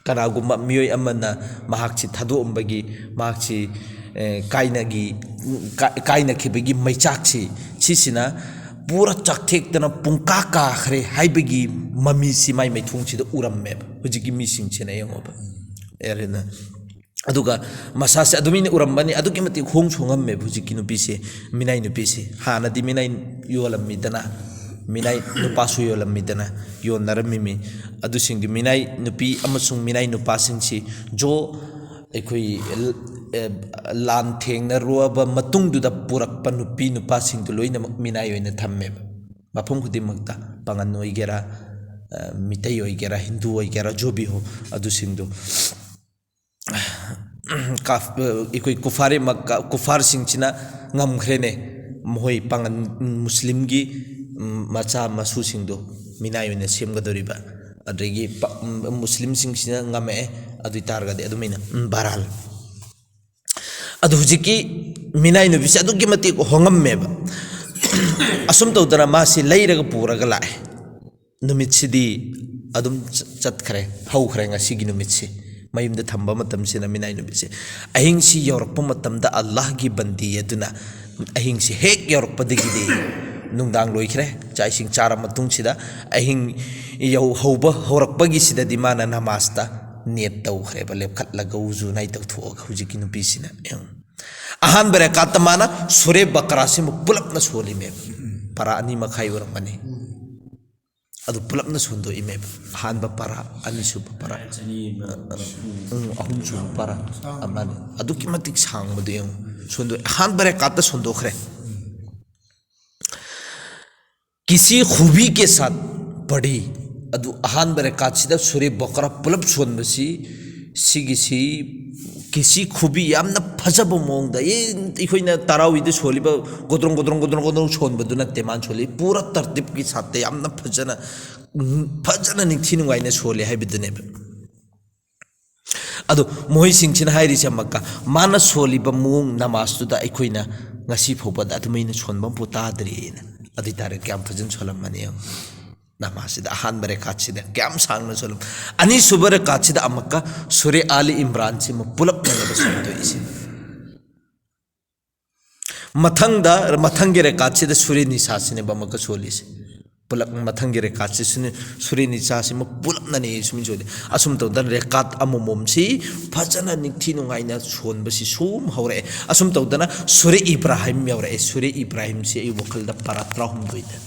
ꯀꯅꯥꯒꯨꯝꯕ ꯃꯤꯑꯣꯏ ꯑꯃꯅ ꯃꯍꯥꯛꯁꯤ ꯊꯥꯗꯣꯛꯑꯝꯕꯒꯤ, ꯃꯍꯥꯛꯁꯤ, ꯑꯦ, ꯀꯥꯏꯅꯒꯤ, ꯀꯥ-, ꯀꯥꯏꯅꯈꯤꯕꯒꯤ ꯃꯩꯆꯥꯛꯁꯤ, ꯁꯤꯁꯤꯅ ꯄꯨꯔꯥ ꯆꯥꯛꯊꯦꯛꯇꯅ ꯄꯨꯡꯀꯥ ꯀꯥꯈ꯭ꯔꯦ ꯍꯥꯏꯕꯒꯤ ꯃꯃꯤꯁꯤ ꯃꯥꯏ ꯃꯥꯏꯊꯣꯡꯁꯤꯗ ꯎꯔꯝꯃꯦꯕ꯫ ꯍꯧꯖꯤꯛꯀꯤ ꯃꯤꯁꯤꯡꯁꯤꯅ ꯌꯦꯡꯉꯣꯕ꯫ ꯑꯦꯔꯦꯅ꯫ ꯑꯗꯨꯒ ꯃꯁꯥꯁꯦ ꯑꯗꯨꯃꯥꯏꯅ ꯎꯔꯝꯕꯅꯤ, ꯑꯗꯨꯛꯀꯤ ꯃꯇꯤꯛ ꯍꯣꯡꯁꯨ ꯍꯣꯡꯉꯝꯃꯦꯕ ꯍꯧꯖꯤꯛꯀꯤ ꯅꯨꯄꯤꯁꯦ, ꯃꯤꯅꯥꯏ ꯅꯨꯄꯤꯁꯦ꯫ ꯍꯥꯟꯅꯗꯤ ꯃꯤꯅꯥꯏ ꯌꯣꯜꯂꯝꯃꯤꯗꯅ, ꯃꯤꯅꯥꯏ ꯅꯨꯄꯥꯁꯨ ꯌꯣꯜꯂꯝꯃꯤꯗꯅ, ꯌꯣꯟꯅꯔꯝꯃꯤꯃꯤ꯫ ꯑꯗꯨꯁꯤꯡꯗꯨ ꯃꯤꯅꯥꯏ ꯅꯨꯄꯤ ꯑꯃꯁꯨꯡ ꯃꯤꯅꯥꯏ ꯅꯨꯄꯥꯁꯤꯡꯁꯤ ꯖꯣ ꯑꯩꯈꯣꯏ ꯂ-, ꯑꯦ, ꯂꯥꯟ ꯊꯦꯡꯅꯔꯨꯔꯕ ꯃꯇꯨꯡꯗꯨꯗ ꯄꯨꯔꯛꯄ ꯅꯨꯄꯤ ꯅꯨꯄꯥꯁꯤꯡꯗꯨ ꯂꯣꯏꯅꯃꯛ ꯃꯤꯅꯥꯏ ꯑꯣꯏꯅ ꯊꯝꯃꯦꯕ꯫ ꯃꯐꯝ ꯈꯨꯗꯤꯡꯃꯛꯇ ꯄꯥꯉꯟ ꯑꯣꯏꯒꯦꯔꯥ, ꯑ, ꯃꯤꯇꯩ ꯑꯣꯏꯒꯦꯔꯥ, ꯍꯤꯟꯗꯨ ꯑꯣꯏꯒꯦꯔꯥ, ꯖꯣꯕꯤ ꯍꯣ, ꯑꯗꯨꯁꯤꯡꯗꯨ ꯀꯥꯐ-, ꯑꯩꯈꯣꯏ ꯀꯨꯐꯥꯔꯤ ꯃꯛꯀꯥ, ꯀꯨꯐꯥꯔꯁꯤꯡꯁꯤꯅ ꯉꯝꯈ꯭ꯔꯦꯅꯦ꯫ ꯃꯈꯣꯏ ꯄꯥꯉꯟ, ꯃꯨꯁꯂꯤꯝꯒꯤ, ꯎꯝ, ꯃꯆꯥ ꯃꯁꯨꯁꯤꯡꯗꯣ ꯃꯤꯅꯥꯏ ꯑꯣꯏꯅ ꯁꯦꯝꯒꯗꯧꯔꯤꯕ꯫ ꯑꯗꯒꯤ ꯄ-, ꯎꯝ, ꯃꯨꯁꯂꯤꯝꯁꯤꯡꯁꯤꯅ ꯉꯝꯃꯛꯑꯦ꯫ ꯑꯗꯨ ꯑꯣꯏ ꯇꯥꯔꯒꯗꯤ ꯑꯗꯨꯃꯥꯏꯅ, ꯎꯝ, ꯕꯍꯔꯍꯥꯜ꯫ ꯑꯗꯨ ꯍꯧꯖꯤꯛꯀꯤ ꯃꯤꯅꯥꯏ ꯅꯨꯄꯤꯁꯦ ꯑꯗꯨꯛꯀꯤ ꯃꯇꯤꯛ ꯍꯣꯡꯉꯝꯃꯦꯕ꯫ ꯑꯁꯨꯝ ꯇꯧꯗꯅ ꯃꯥꯁꯤ ꯂꯩꯔꯒ ꯄꯨꯔꯒ ꯂꯥꯛꯑꯦ꯫ ꯅꯨꯃꯤꯠꯁꯤꯗꯤ ꯑꯗꯨꯝ ꯆ-, ꯆꯠꯈ꯭ꯔꯦ, ꯍꯧꯈ꯭ꯔꯦ ꯉꯁꯤꯒꯤ ꯅꯨꯃꯤꯠꯁꯤ꯫ ꯃꯌꯨꯝꯗ ꯊꯝꯕ ꯃꯇꯝꯁꯤꯗ ꯃꯤꯅꯥꯏ ꯅꯨꯄꯤꯁꯦ ꯑꯍꯤꯡꯁꯤ ꯌꯧꯔꯛꯄ ꯃꯇꯝꯗ ꯑꯜꯂꯥꯍꯒꯤ ꯕꯟꯗꯤ ꯑꯗꯨꯅ ꯑꯍꯤꯡꯁꯤ ꯍꯦꯛ ꯌꯧꯔꯛꯄꯗꯒꯤꯗꯤ ꯅꯨꯡꯗꯥꯡ ꯂꯣꯏꯈ꯭ꯔꯦ꯫ ꯆꯥꯛ ꯏꯁꯤꯡ ꯆꯥꯔ ꯃꯇꯨꯡꯁꯤꯗ ꯑꯍꯤꯡ ꯌꯧ-, ꯍꯧꯕ ꯍꯧꯔꯛꯄꯒꯤꯁꯤꯗꯗꯤ ꯃꯥꯅ ꯅꯃꯥꯖꯇ ꯅꯤꯌꯠ ꯇꯧꯈ꯭ꯔꯦꯕ, ꯂꯦꯞꯈꯠꯂꯒ ꯎꯖꯨ ꯅꯥꯏ ꯇꯧꯊꯣꯛꯑꯒ ꯍꯧꯖꯤꯛꯀꯤ ꯅꯨꯄꯤꯁꯤꯅ꯫ ꯌꯦꯡꯉꯨ꯫ ꯑꯍꯥꯟꯕ ꯔꯀꯥꯠꯇ ꯃꯥꯅ ꯁꯨꯔꯦ ꯕꯀꯔꯥꯁꯤꯃ ꯄꯨꯂꯞꯅ ꯁꯣꯜꯂꯤꯃꯦꯕ꯫ ꯄꯔꯥ ꯑꯅꯤ ꯃꯈꯥꯏ ꯑꯣꯏꯔꯝꯒꯅꯤ꯫ ꯑꯗꯨ ꯄꯨꯂꯞꯅ ꯁꯣꯟꯗꯣꯛꯏꯃꯦꯕ꯫ ꯑꯍꯥꯟꯕ ꯄꯔꯥ, ꯑꯅꯤꯁꯨꯕ ꯄꯔꯥ, ꯎꯝ, ꯑꯍꯨꯝꯁꯨꯕ ꯄꯔꯥ ꯑꯃꯅꯤ꯫ ꯑꯗꯨꯛꯀꯤ ꯃꯇꯤꯛ ꯁꯥꯡꯕꯗꯣ ꯌꯦꯡꯉꯨ꯫ ꯁꯣꯟꯗꯣꯛ ꯑꯍꯥꯟꯕ ꯔꯦꯀꯥꯠꯇ ꯁꯣꯟꯗꯣꯛꯈ꯭ꯔꯦ꯫ ꯀꯤꯁꯤ ꯈꯨꯕꯤ ꯀꯦ ꯁꯥꯠ ꯄꯔꯤ꯫ ꯑꯗꯨ ꯑꯍꯥꯟꯕ ꯔꯦꯀꯥꯠꯁꯤꯗ ꯁꯨꯔꯦ ꯕꯀꯔꯥ ꯄꯨꯂꯞ ꯁꯣꯟꯕꯁꯤ, ꯁꯤꯒꯤꯁꯤ ꯀꯤꯁꯤ ꯈꯨꯕꯤ ꯌꯥꯝꯅ ꯐꯖꯕ ꯃꯑꯣꯡꯗ, ꯑꯦ, ꯑꯩꯈꯣꯏꯅ ꯇꯔꯥꯋꯤꯗ ꯁꯣꯜꯂꯤꯕ ꯒꯣꯗ꯭ꯔꯣꯡ ꯒꯣꯗ꯭ꯔꯣꯡ ꯒꯣꯗ꯭ꯔꯣꯡ ꯒꯣꯗ꯭ꯔꯣꯡ ꯁꯣꯟꯕꯗꯨ ꯅꯠꯇꯦ ꯃꯥꯅ ꯁꯣꯜꯂꯤ, ꯄꯨꯔꯥ ꯇꯔꯇꯤꯞꯀꯤ ꯁꯥꯠꯇ ꯌꯥꯝꯅ ꯐꯖꯅ, ꯐꯖꯅ ꯅꯤꯡꯊꯤ ꯅꯨꯡꯉꯥꯏꯅ ꯁꯣꯜꯂꯤ ꯍꯥꯏꯕꯗꯨꯅꯦꯕ꯫ ꯑꯗꯣ ꯃꯈꯣꯏꯁꯤꯡꯁꯤꯅ ꯍꯥꯏꯔꯤꯁꯦ ꯑꯃꯛꯀ, ꯃꯥꯅ ꯁꯣꯜꯂꯤꯕ ꯃꯑꯣꯡ ꯅꯃꯥꯖꯇꯨꯗ ꯑꯩꯈꯣꯏꯅ ꯉꯁꯤ ꯐꯥꯎꯕꯗ ꯑꯗꯨꯃꯥꯏꯅ ꯁꯣꯟꯕ ꯑꯃꯐꯥꯎ ꯇꯥꯗ꯭ꯔꯤꯅ꯫ ꯑꯗꯨ ꯑꯣꯏꯇꯥꯔꯗꯤ ꯀꯌꯥꯝ ꯐꯖꯅ ꯁꯣꯜꯂꯝꯃꯅꯤ ꯌꯦꯡꯉꯨ꯫ ꯅꯃꯥꯖꯁꯤꯗ ꯑꯍꯥꯟꯕ ꯔꯦꯀꯥꯠꯁꯤꯗ ꯀꯌꯥꯝ ꯁꯥꯡꯅ ꯁꯣꯜꯂꯝ-, ꯑꯅꯤꯁꯨꯕ ꯔꯦꯀꯥꯠꯁꯤꯗ ꯑꯃꯛꯀ ꯁꯨꯔꯦ ꯑꯥꯂꯤ ꯏꯝꯔꯥꯟꯁꯤꯃ ꯄꯨꯂꯞꯅꯦꯕ ꯁꯣꯟꯗꯣꯛꯏꯁꯦ꯫ ꯃꯊꯪꯗ, ꯃꯊꯪꯒꯤ ꯔꯦꯀꯥꯠꯁꯤꯗ ꯁꯨꯔꯦ ꯅꯤꯁꯥꯁꯤꯅꯦꯕ ꯑꯃꯛꯀ ꯁꯣꯜꯂꯤꯁꯦ꯫ ꯄꯨꯂꯞ ꯃꯊꯪꯒꯤ ꯔꯦꯀꯥꯠꯁꯤꯁꯨꯅꯦ, ꯁꯨꯔꯦ ꯅꯤꯁꯥꯁꯤꯃ ꯄꯨꯂꯞꯅꯅꯦ ꯁꯨꯃꯥꯏꯅ ꯁꯣꯜꯂꯤ꯫ ꯑꯁꯨꯝ ꯇꯧꯗꯅ ꯔꯦꯀꯥꯠ ꯑꯃꯃꯝꯁꯤ ꯐꯖꯅ ꯅꯤꯡꯊꯤ ꯅꯨꯡꯉꯥꯏꯅ ꯁꯣꯟꯕꯁꯤ ꯁꯨꯝ ꯍꯧꯔꯛꯑꯦ꯫ ꯑꯁꯨꯝ ꯇꯧꯗꯅ ꯁꯨꯔꯦ ꯏꯕ꯭ꯔꯥꯍꯤꯝ ꯌꯧꯔꯛꯑꯦ꯫ ꯁꯨꯔꯦ ꯏꯕ꯭ꯔꯥꯍꯤꯝꯁꯤ ꯑꯩ ꯋꯥꯈꯜꯗ ꯄꯔꯥ ꯇꯔꯥꯍꯨꯝꯗꯣꯏꯗ꯫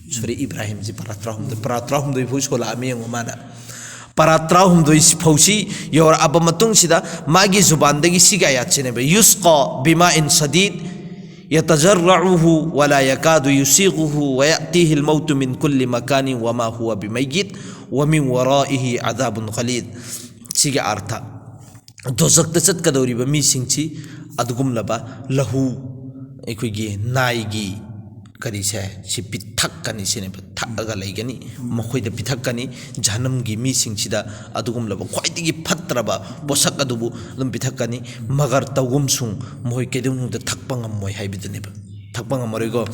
ꯁꯨꯔꯦ ꯏꯕ꯭ꯔꯥꯍꯤꯝꯁꯤ ꯄꯔꯥ ꯇꯔꯥꯍꯨꯝꯗꯣꯏ, ꯄꯔꯥ ꯇꯔꯥꯍꯨꯝꯗꯣꯏ ꯐꯥꯎ ꯁꯣꯜꯂꯛꯑꯝꯃꯤ ꯌꯦꯡꯉꯣ ꯃꯥꯅ꯫ ꯄꯔꯥ ꯇꯔꯥꯍꯨꯝꯗꯣꯏ ꯐꯥꯎꯁꯤ ꯌꯧꯔꯛꯑꯕ ꯃꯇꯨꯡꯁꯤꯗ ꯃꯥꯒꯤ ꯖꯨꯕꯥꯟꯗꯒꯤ ꯁꯤꯒꯤ ꯑꯥꯌꯥꯠꯁꯤꯅꯦꯕ, "ꯌꯨꯁꯀꯥ ꯕꯤꯃꯥ ꯏꯟ ꯁꯗꯤꯗ ꯌꯇꯖꯔꯔꯎꯍꯨ ꯋꯂꯥ ꯌꯀꯥꯗꯨ ꯌꯨꯁꯤꯒꯨꯍꯨ ꯋꯌꯥꯇꯤꯍꯤꯜ ꯃꯧꯇꯨ ꯃꯤꯟ ꯀꯨꯜꯂꯤ ꯃꯀꯥꯅꯤ ꯋꯃꯥ ꯍꯨꯋ ꯕꯤꯃꯩꯌꯤꯠ ꯋꯃꯤꯟ ꯋꯔꯥꯏꯍꯤ ꯑꯗꯥꯕꯨꯟ ꯒꯂꯤꯗ"꯫ ꯁꯤꯒꯤ ꯑꯥꯔꯊ, ꯗꯣꯖꯛꯇ ꯆꯠꯀꯗꯧꯔꯤꯕ ꯃꯤꯁꯤꯡꯁꯤ ꯑꯗꯨꯒꯨꯝꯂꯕ ꯂꯍꯨ, ꯑꯩꯈꯣꯏꯒꯤ ꯅꯥꯏꯒꯤ ꯀꯔꯤꯁꯦ, ꯁꯤ ꯄꯤꯊꯛꯀꯅꯤ ꯁꯤꯅꯦꯕ, ꯊꯛꯑꯒ ꯂꯩꯒꯅꯤ, ꯃꯈꯣꯏꯗ ꯄꯤꯊꯛꯀꯅꯤ꯫ ꯖꯍꯟꯅꯝꯒꯤ ꯃꯤꯁꯤꯡꯁꯤꯗ ꯑꯗꯨꯒꯨꯝꯂꯕ ꯈ꯭ꯋꯥꯏꯗꯒꯤ ꯐꯠꯇ꯭ꯔꯕ ꯄꯣꯠꯁꯛ ꯑꯗꯨꯕꯨ ꯑꯗꯨꯝ ꯄꯤꯊꯛꯀꯅꯤ꯫ ꯃꯒꯔ ꯇꯧꯒꯨꯝꯁꯨꯡ ꯃꯈꯣꯏ ꯀꯩꯗꯧꯅꯨꯡꯗ ꯊꯛꯄ ꯉꯝꯃꯣꯏ ꯍꯥꯏꯕꯗꯨꯅꯦꯕ, ꯊꯛꯄ ꯉꯝꯃꯔꯣꯏꯀꯣ꯫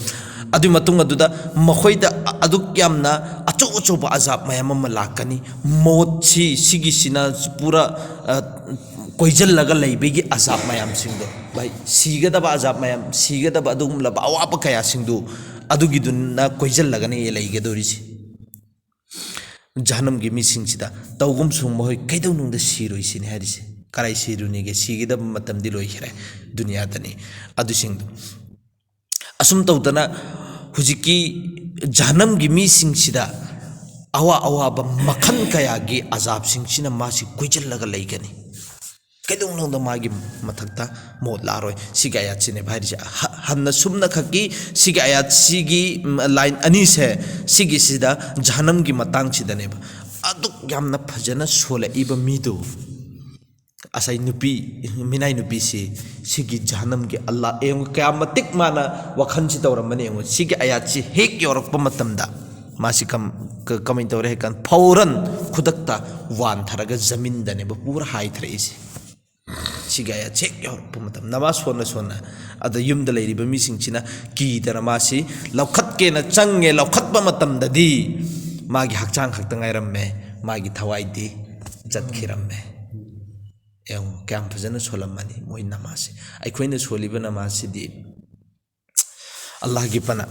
ꯑꯗꯨꯒꯤ ꯃꯇꯨꯡ ꯑꯗꯨꯗ ꯃꯈꯣꯏꯗ ꯑꯗꯨꯛ ꯌꯥꯝꯅ ꯑꯆꯧ ꯑꯆꯧꯕ ꯑꯖꯥꯕ ꯃꯌꯥꯝ ꯑꯃ ꯂꯥꯛꯀꯅꯤ꯫ ꯃꯣꯠꯁꯤ, ꯁꯤꯒꯤꯁꯤꯅ ꯄꯨꯔꯥ, ꯑ, ꯀꯣꯏꯁꯤꯜꯂꯒ ꯂꯩꯕꯒꯤ ꯑꯖꯥꯕ ꯃꯌꯥꯝꯁꯤꯡꯗꯣ, ꯚꯥꯏ, ꯁꯤꯒꯗꯕ ꯑꯖꯥꯕ ꯃꯌꯥꯝ, ꯁꯤꯒꯗꯕ ꯑꯗꯨꯒꯨꯝꯂꯕ ꯑꯋꯥꯕ ꯀꯌꯥꯁꯤꯡꯗꯨ ꯑꯗꯨꯒꯤꯗꯨꯅ ꯀꯣꯏꯁꯤꯜꯂꯒꯅꯤ ꯂꯩꯒꯗꯧꯔꯤꯁꯤ꯫ ꯖꯍꯟꯅꯝꯒꯤ ꯃꯤꯁꯤꯡꯁꯤꯗ ꯇꯧꯒꯨꯝꯁꯨꯡ ꯃꯈꯣꯏ ꯀꯩꯗꯧꯅꯨꯡꯗ ꯁꯤꯔꯣꯏ ꯁꯤꯅꯤ ꯍꯥꯏꯔꯤꯁꯦ꯫ ꯀꯔꯥꯏ ꯁꯤꯔꯨꯅꯤꯒꯦ? ꯁꯤꯒꯗꯕ ꯃꯇꯝꯗꯤ ꯂꯣꯏꯈ꯭ꯔꯦ ꯗꯨꯅꯤꯌꯥꯗꯅꯤ꯫ ꯑꯗꯨꯁꯤꯡꯗꯣ ꯑꯁꯨꯝ ꯇꯧꯗꯅ ꯍꯧꯖꯤꯛꯀꯤ ꯖꯍꯅꯝꯒꯤ ꯃꯤꯁꯤꯡꯁꯤꯗ ꯑꯋꯥ ꯑꯋꯥꯕ ꯃꯈꯜ ꯀꯌꯥꯒꯤ ꯑꯖꯥꯕꯁꯤꯡꯁꯤꯅ ꯃꯥꯁꯤ ꯀꯨꯏꯁꯤꯜꯂꯒ ꯂꯩꯒꯅꯤ꯫ ꯀꯩꯗꯧꯅꯨꯡꯗ ꯃꯥꯒꯤ ꯃꯊꯛꯇ ꯃꯣꯠ ꯂꯥꯛꯑꯔꯣꯏ꯫ ꯁꯤꯒꯤ ꯑꯌꯥꯠꯁꯤꯅꯦꯕ ꯍꯥꯏꯔꯤꯁꯦ꯫ ꯍ-, ꯍꯟꯅ ꯁꯨꯞꯅ ꯈꯛꯀꯤ ꯁꯤꯒꯤ ꯑꯌꯥꯠꯁꯤꯒꯤ, ꯎꯝ, line ꯑꯅꯤꯁꯦ, ꯁꯤꯒꯤꯁꯤꯗ ꯖꯍꯅꯝꯒꯤ ꯃꯇꯥꯡꯁꯤꯗꯅꯦꯕ꯫ ꯑꯗꯨꯛ ꯌꯥꯝꯅ ꯐꯖꯅ ꯁꯣꯜꯂꯛꯏꯕ ꯃꯤꯗꯨ, ꯉꯁꯥꯏ ꯅꯨꯄꯤ, ꯃꯤꯅꯥꯏ ꯅꯨꯄꯤꯁꯤ, ꯁꯤꯒꯤ ꯖꯍꯅꯝꯒꯤ ꯑꯜꯂꯥ, ꯌꯦꯡꯉꯨ, ꯀꯌꯥꯝ ꯃꯇꯤꯛ ꯃꯥꯅ ꯋꯥꯈꯜꯁꯤ ꯇꯧꯔꯝꯕꯅꯤ ꯌꯦꯡꯉꯨ꯫ ꯁꯤꯒꯤ ꯑꯌꯥꯠꯁꯤ ꯍꯦꯛ ꯌꯧꯔꯛꯄ ꯃꯇꯝꯗ ꯃꯥꯁꯤ ꯀꯝ-, ꯀ-, ꯀꯃꯥꯏꯅ ꯇꯧꯔꯦ ꯍꯥꯏ ꯀꯥꯟꯗ, ꯐꯧꯔꯟ, ꯈꯨꯗꯛꯇ ꯋꯥꯟꯊꯔꯒ ꯖꯃꯤꯟꯗꯅꯦꯕ ꯄꯨꯔꯥ ꯍꯥꯏꯊꯔꯛꯏꯁꯦ꯫ ꯁꯤꯒꯤ ꯑꯌꯥꯠꯁꯤ ꯍꯦꯛ ꯌꯧꯔꯛꯄ ꯃꯇꯝ, ꯅꯃꯥꯖ ꯁꯣꯟꯅ ꯁꯣꯟꯅ, ꯑꯗ ꯌꯨꯝꯗ ꯂꯩꯔꯤꯕ ꯃꯤꯁꯤꯡꯁꯤꯅ ꯀꯤꯗꯅ ꯃꯥꯁꯤ ꯂꯧꯈꯠꯀꯦꯅ ꯆꯪꯉꯦ꯫ ꯂꯧꯈꯠꯄ ꯃꯇꯝꯗꯗꯤ ꯃꯥꯒꯤ ꯍꯛꯆꯥꯡ ꯈꯛꯇ ꯉꯥꯏꯔꯝꯃꯦ, ꯃꯥꯒꯤ ꯊꯋꯥꯏꯗꯤ ꯆꯠꯈꯤꯔꯝꯃꯦ꯫ ꯌꯦꯡꯉꯨ, ꯀꯌꯥꯝ ꯐꯖꯅ ꯁꯣꯜꯂꯝꯃꯅꯤ ꯃꯣꯏ ꯅꯃꯥꯖꯁꯦ꯫ ꯑꯩꯈꯣꯏꯅ ꯁꯣꯜꯂꯤꯕ ꯅꯃꯥꯖꯁꯤꯗꯤ ꯑꯜꯂꯥꯍꯒꯤ ꯄꯅꯥ꯫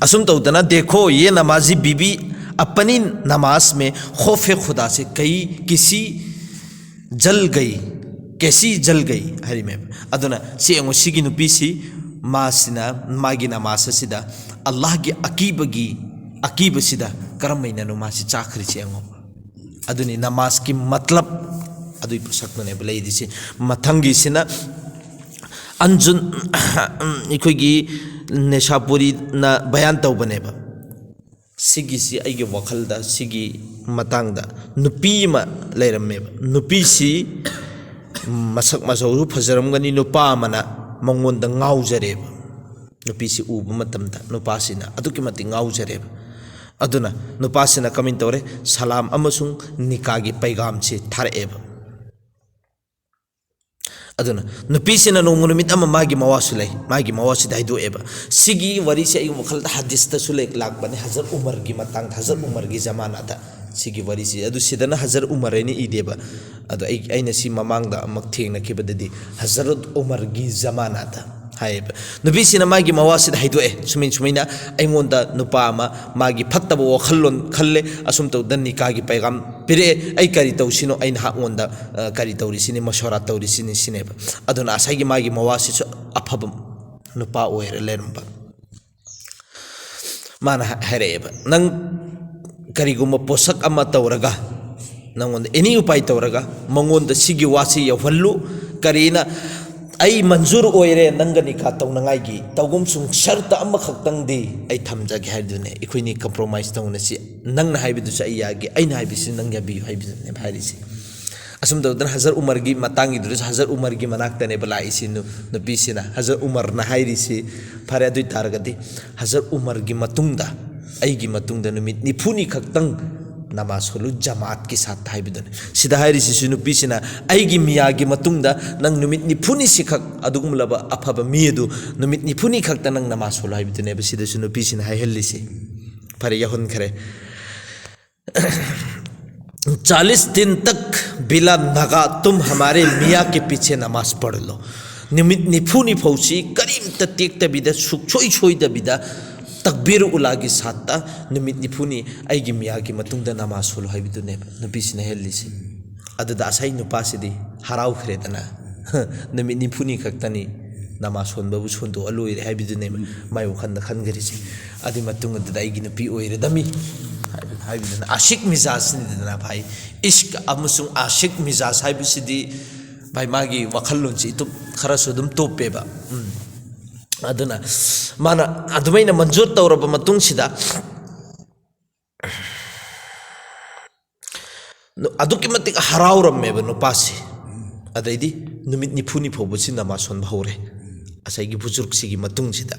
ꯑꯁꯨꯝ ꯇꯧꯗꯅ, "देखो, ये नमाज़ी बीबी अपनी नमाज़ में ख़ौफ़ ख़ुदा से कई किसी जल गई, कैसी जल गई" ꯍꯥꯏꯔꯤꯃꯦꯕ꯫ ꯑꯗꯨꯅ ꯁꯤ ꯌꯦꯡꯉꯨ, ꯁꯤꯒꯤ ꯅꯨꯄꯤꯁꯤ, ꯃꯥꯁꯤꯅ ꯃꯥꯒꯤ ꯅꯃꯥꯖ ꯑꯁꯤꯗ ꯑꯜꯂꯥꯍꯒꯤ ꯑꯀꯤꯕꯒꯤ, ꯑꯀꯤꯕꯁꯤꯗ ꯀꯔꯝ ꯍꯥꯏꯅꯅꯣ ꯃꯥꯁꯤ ꯆꯥꯈ꯭ꯔꯤꯁꯤ ꯌꯦꯡꯉꯨ꯫ ꯑꯗꯨꯅꯤ ꯅꯃꯥꯖꯀꯤ ꯃꯇꯂꯕ, ꯑꯗꯨꯒꯤ ꯄꯣꯠꯁꯛꯇꯨꯅꯦꯕ ꯂꯩꯔꯤꯁꯤ꯫ ꯃꯊꯪꯒꯤꯁꯤꯅ ꯑꯟꯖꯨꯟ, ꯑꯩꯈꯣꯏꯒꯤ ꯅꯦꯁꯥꯄꯨꯔꯤꯅ ꯕꯌꯥꯟ ꯇꯧꯕꯅꯦꯕ꯫ ꯁꯤꯒꯤꯁꯤ ꯑꯩꯒꯤ ꯋꯥꯈꯜꯗ ꯁꯤꯒꯤ ꯃꯇꯥꯡꯗ ꯅꯨꯄꯤ ꯑꯃ ꯂꯩꯔꯝꯃꯦꯕ꯫ ꯅꯨꯄꯤꯁꯤ ꯃꯁꯛ ꯃꯇꯧꯁꯨ ꯐꯖꯔꯝꯒꯅꯤ, ꯅꯨꯄꯥ ꯑꯃꯅ ꯃꯉꯣꯟꯗ ꯉꯥꯎꯖꯔꯦꯕ꯫ ꯅꯨꯄꯤꯁꯤ ꯎꯕ ꯃꯇꯝꯗ ꯅꯨꯄꯥꯁꯤꯅ ꯑꯗꯨꯛꯀꯤ ꯃꯇꯤꯛ ꯉꯥꯎꯖꯔꯦꯕ꯫ ꯑꯗꯨꯅ ꯅꯨꯄꯥꯁꯤꯅ ꯀꯃꯥꯏꯅ ꯇꯧꯔꯦ? ꯁꯂꯥꯝ ꯑꯃꯁꯨꯡ ꯅꯤꯀꯥꯒꯤ ꯄꯩꯒꯥꯝꯁꯤ ꯊꯥꯔꯛꯑꯦꯕ꯫ ꯑꯗꯨꯅ ꯅꯨꯄꯤꯁꯤꯅ ꯅꯣꯡꯃ ꯅꯨꯃꯤꯠ ꯑꯃ ꯃꯥꯒꯤ ꯃꯋꯥꯁꯨ ꯂꯩ, ꯃꯥꯒꯤ ꯃꯋꯥꯁꯤꯗ ꯍꯥꯏꯗꯣꯛꯑꯦꯕ꯫ ꯁꯤꯒꯤ ꯋꯥꯔꯤꯁꯦ ꯑꯩꯒꯤ ꯋꯥꯈꯜꯗ ꯍꯗꯤꯁꯇꯁꯨ ꯂꯩ, ꯂꯥꯛꯄꯅꯦ, ꯍꯖꯔꯠ ꯎꯃꯔꯒꯤ ꯃꯇꯥꯡꯗ, ꯍꯖꯔꯠ ꯎꯃꯔꯒꯤ ꯖꯃꯥꯅꯥꯗ ꯁꯤꯒꯤ ꯋꯥꯔꯤꯁꯤ꯫ ꯑꯗꯨ ꯁꯤꯗꯅ ꯍꯖꯔꯠ ꯎꯃꯔ ꯍꯥꯏꯅ ꯏꯗꯦꯕ꯫ ꯑꯗꯣ ꯑꯩ, ꯑꯩꯅ ꯁꯤ ꯃꯃꯥꯡꯗ ꯑꯃꯨꯛ ꯊꯦꯡꯅꯈꯤꯕꯗꯗꯤ ꯍꯖꯔꯠ ꯎꯃꯔꯒꯤ ꯖꯃꯥꯅꯥꯗ ꯍꯥꯏꯌꯦꯕ꯫ ꯅꯨꯄꯤꯁꯤꯅ ꯃꯥꯒꯤ ꯃꯋꯥꯁꯤꯗ ꯍꯥꯏꯗꯣꯛꯑꯦ, "ꯁꯨꯃꯥꯏ ꯁꯨꯃꯥꯏꯅ ꯑꯩꯉꯣꯟꯗ ꯅꯨꯄꯥ ꯑꯃ ꯃꯥꯒꯤ ꯐꯠꯇꯕ ꯋꯥꯈꯜꯂꯣꯟ ꯈꯜꯂꯦ, ꯑꯁꯨꯝ ꯇꯧꯗꯅ ꯅꯤꯀꯥꯒꯤ ꯄꯩꯒꯥꯝ ꯄꯤꯔꯛꯑꯦ, ꯑꯩ ꯀꯔꯤ ꯇꯧꯁꯤꯅꯣ? ꯑꯩ ꯅꯍꯥꯛꯉꯣꯟꯗ, ꯑ, ꯀꯔꯤ ꯇꯧꯔꯤꯁꯤꯅꯤ, ꯃꯁꯣꯔꯥ ꯇꯧꯔꯤꯁꯤꯅꯤ", ꯁꯤꯅꯦꯕ꯫ ꯑꯗꯨꯅ ꯉꯁꯥꯏꯒꯤ ꯃꯥꯒꯤ ꯃꯋꯥꯁꯤꯁꯨ ꯑꯐꯕ ꯅꯨꯄꯥ ꯑꯣꯏꯔ ꯂꯩꯔꯝꯕ꯫ ꯃꯥꯅ ꯍꯥꯏꯔꯛꯑꯦꯕ, "ꯅꯪ ꯀꯔꯤꯒꯨꯝꯕ ꯄꯣꯠꯁꯛ ꯑꯃ ꯇꯧꯔꯒ, ꯅꯪꯉꯣꯟꯗ ꯑꯦꯅꯤ ꯎꯄꯥꯏ ꯇꯧꯔꯒ ꯃꯉꯣꯟꯗ ꯁꯤꯒꯤ ꯋꯥꯁꯤ ꯌꯧꯍꯜꯂꯨ꯫ ꯀꯔꯤꯅ, ꯑꯩ ꯃꯟꯖꯨꯔ ꯑꯣꯏꯔꯦ ꯅꯪꯒ ꯅꯤꯀꯥ ꯇꯧꯅꯉꯥꯏꯒꯤ, ꯇꯧꯒꯨꯝꯁꯨꯡ ꯁꯔꯇ ꯑꯃꯈꯛꯇꯪꯗꯤ ꯑꯩ ꯊꯝꯖꯒꯦ" ꯍꯥꯏꯕꯗꯨꯅꯦ꯫ "ꯑꯩꯈꯣꯏꯅꯤ ꯀꯝꯄ꯭ꯔꯣꯃꯥꯏꯁ ꯇꯧꯅꯁꯤ, ꯅꯪꯅ ꯍꯥꯏꯕꯗꯨꯁꯨ ꯑꯩ ꯌꯥꯒꯦ, ꯑꯩꯅ ꯍꯥꯏꯕꯁꯤ ꯅꯪ ꯌꯥꯕꯤꯌꯨ" ꯍꯥꯏꯕꯗꯨꯅꯦꯕ ꯍꯥꯏꯔꯤꯁꯦ꯫ ꯑꯁꯨꯝ ꯇꯧꯗꯅ ꯍꯖꯔꯠ ꯎꯃꯔꯒꯤ ꯃꯇꯥꯡꯒꯤꯗꯨꯗꯁꯨ ꯍꯖꯔꯠ ꯎꯃꯔꯒꯤ ꯃꯅꯥꯛꯇꯅꯦꯕ ꯂꯥꯛꯏꯁꯤ ꯅꯨ-, ꯅꯨꯄꯤꯁꯤꯅ꯫ ꯍꯖꯔꯠ ꯎꯃꯔꯅ ꯍꯥꯏꯔꯤꯁꯤ, "ꯐꯔꯦ, ꯑꯗꯨ ꯑꯣꯏ ꯇꯥꯔꯒꯗꯤ ꯍꯖꯔꯠ ꯎꯃꯔꯒꯤ ꯃꯇꯨꯡꯗ, ꯑꯩꯒꯤ ꯃꯇꯨꯡꯗ ꯅꯨꯃꯤꯠ ꯅꯤꯐꯨꯅꯤ ꯈꯛꯇꯪ ꯅꯃꯥꯖ ꯁꯣꯜꯂꯨ ꯖꯃꯥꯠꯀꯤ ꯁꯥꯠꯇ" ꯍꯥꯏꯕꯗꯨꯅꯤ꯫ ꯁꯤꯗ ꯍꯥꯏꯔꯤꯁꯤꯁꯨ ꯅꯨꯄꯤꯁꯤꯅ, "ꯑꯩꯒꯤ ꯃꯤꯌꯥꯒꯤ ꯃꯇꯨꯡꯗ ꯅꯪ ꯅꯨꯃꯤꯠ ꯅꯤꯐꯨꯅꯤ ꯁꯤꯈꯛ ꯑꯗꯨꯒꯨꯝꯂꯕ ꯑꯐꯕ ꯃꯤ ꯑꯗꯨ ꯅꯨꯃꯤꯠ ꯅꯤꯐꯨꯅꯤ ꯈꯛꯇ ꯅꯪ ꯅꯃꯥꯖ ꯁꯣꯜꯂꯨ" ꯍꯥꯏꯕꯗꯨꯅꯦꯕ ꯁꯤꯗꯁꯨ ꯅꯨꯄꯤꯁꯤꯅ ꯍꯥꯏꯍꯜꯂꯤꯁꯤ꯫ ꯐꯔꯦ, ꯌꯥꯎꯍꯟꯈ꯭ꯔꯦ꯫ "ꯆꯥꯂꯤꯁ ꯗꯤꯟ ꯇꯛ ꯕꯤꯂꯥ ꯅꯥꯒꯥ ꯇꯨꯝ ꯍꯃꯥꯔꯦ ꯃꯤꯌꯥ ꯀꯦ ꯄꯤꯆꯦ ꯅꯃꯥꯖ ꯄꯔ ꯂꯣ"꯫ ꯅꯨꯃꯤꯠ ꯅꯤꯐꯨꯅꯤ ꯐꯥꯎꯁꯤ ꯀꯔꯤꯝꯇ ꯇꯦꯛꯇꯕꯤꯗ, ꯁꯨꯛꯁꯣꯏ ꯁꯣꯏꯗꯕꯤꯗ ꯇꯛꯕꯤꯔ ꯎꯂꯥꯒꯤ ꯁꯥꯠꯇ ꯅꯨꯃꯤꯠ ꯅꯤꯐꯨꯅꯤ ꯑꯩꯒꯤ ꯃꯤꯌꯥꯒꯤ ꯃꯇꯨꯡꯗ ꯅꯃꯥꯖ ꯁꯣꯜꯂꯨ ꯍꯥꯏꯕꯗꯨꯅꯦꯕ ꯅꯨꯄꯤꯁꯤꯅ ꯍꯦꯜꯂꯤꯁꯤ꯫ ꯑꯗꯨꯗ ꯉꯁꯥꯏ ꯅꯨꯄꯥꯁꯤꯗꯤ ꯍꯔꯥꯎꯈ꯭ꯔꯦꯗꯅ꯫ "ꯅꯨꯃꯤꯠ ꯅꯤꯐꯨꯅꯤ ꯈꯛꯇꯅꯤ ꯅꯃꯥꯖ ꯁꯣꯟꯕꯕꯨ ꯁꯣꯟꯗꯣꯛꯑ ꯂꯣꯏꯔꯦ" ꯍꯥꯏꯕꯗꯨꯅꯦꯕ ꯃꯥꯏ ꯋꯥꯈꯜꯗ ꯈꯟꯈ꯭ꯔꯤꯁꯦ꯫ "ꯑꯗꯨꯏ ꯃꯇꯨꯡ ꯑꯗꯨꯗ ꯑꯩꯒꯤ ꯅꯨꯄꯤ ꯑꯣꯏꯔꯗꯝꯃꯤ" ꯍꯥꯏꯕ-, ꯍꯥꯏꯕꯗꯨꯅ ꯑꯥꯁꯤꯛ ꯃꯤꯖꯥꯖꯅꯤꯗꯅ ꯚꯥꯏ꯫ ꯏꯁ꯭ꯛ ꯑꯃꯁꯨꯡ ꯑꯥꯁꯤꯛ ꯃꯤꯖꯥꯖ ꯍꯥꯏꯕꯁꯤꯗꯤ ꯚꯥꯏ, ꯃꯥꯒꯤ ꯋꯥꯈꯜꯂꯣꯟꯁꯤ ꯏꯇꯨꯞ ꯈꯔꯁꯨ ꯑꯗꯨꯝ ꯇꯣꯞꯄꯦꯕ꯫ ꯎꯝ꯫ ꯑꯗꯨꯅ ꯃꯥꯅ ꯑꯗꯨꯃꯥꯏꯅ ꯃꯟꯖꯨꯔ ꯇꯧꯔꯕ ꯃꯇꯨꯡꯁꯤꯗ, ꯑꯗꯨꯛꯀꯤ ꯃꯇꯤꯛ ꯍꯔꯥꯎꯔꯝꯃꯦꯕ ꯅꯨꯄꯥꯁꯤ꯫ ꯑꯗꯩꯗꯤ ꯅꯨꯃꯤꯠ ꯅꯤꯐꯨꯅꯤ ꯐꯥꯎꯕꯁꯤ ꯅꯃꯥꯖ ꯁꯣꯟꯕ ꯍꯧꯔꯦ꯫ ꯉꯁꯥꯏꯒꯤ ꯕꯨꯖꯨꯔꯒꯁꯤꯒꯤ ꯃꯇꯨꯡꯁꯤꯗ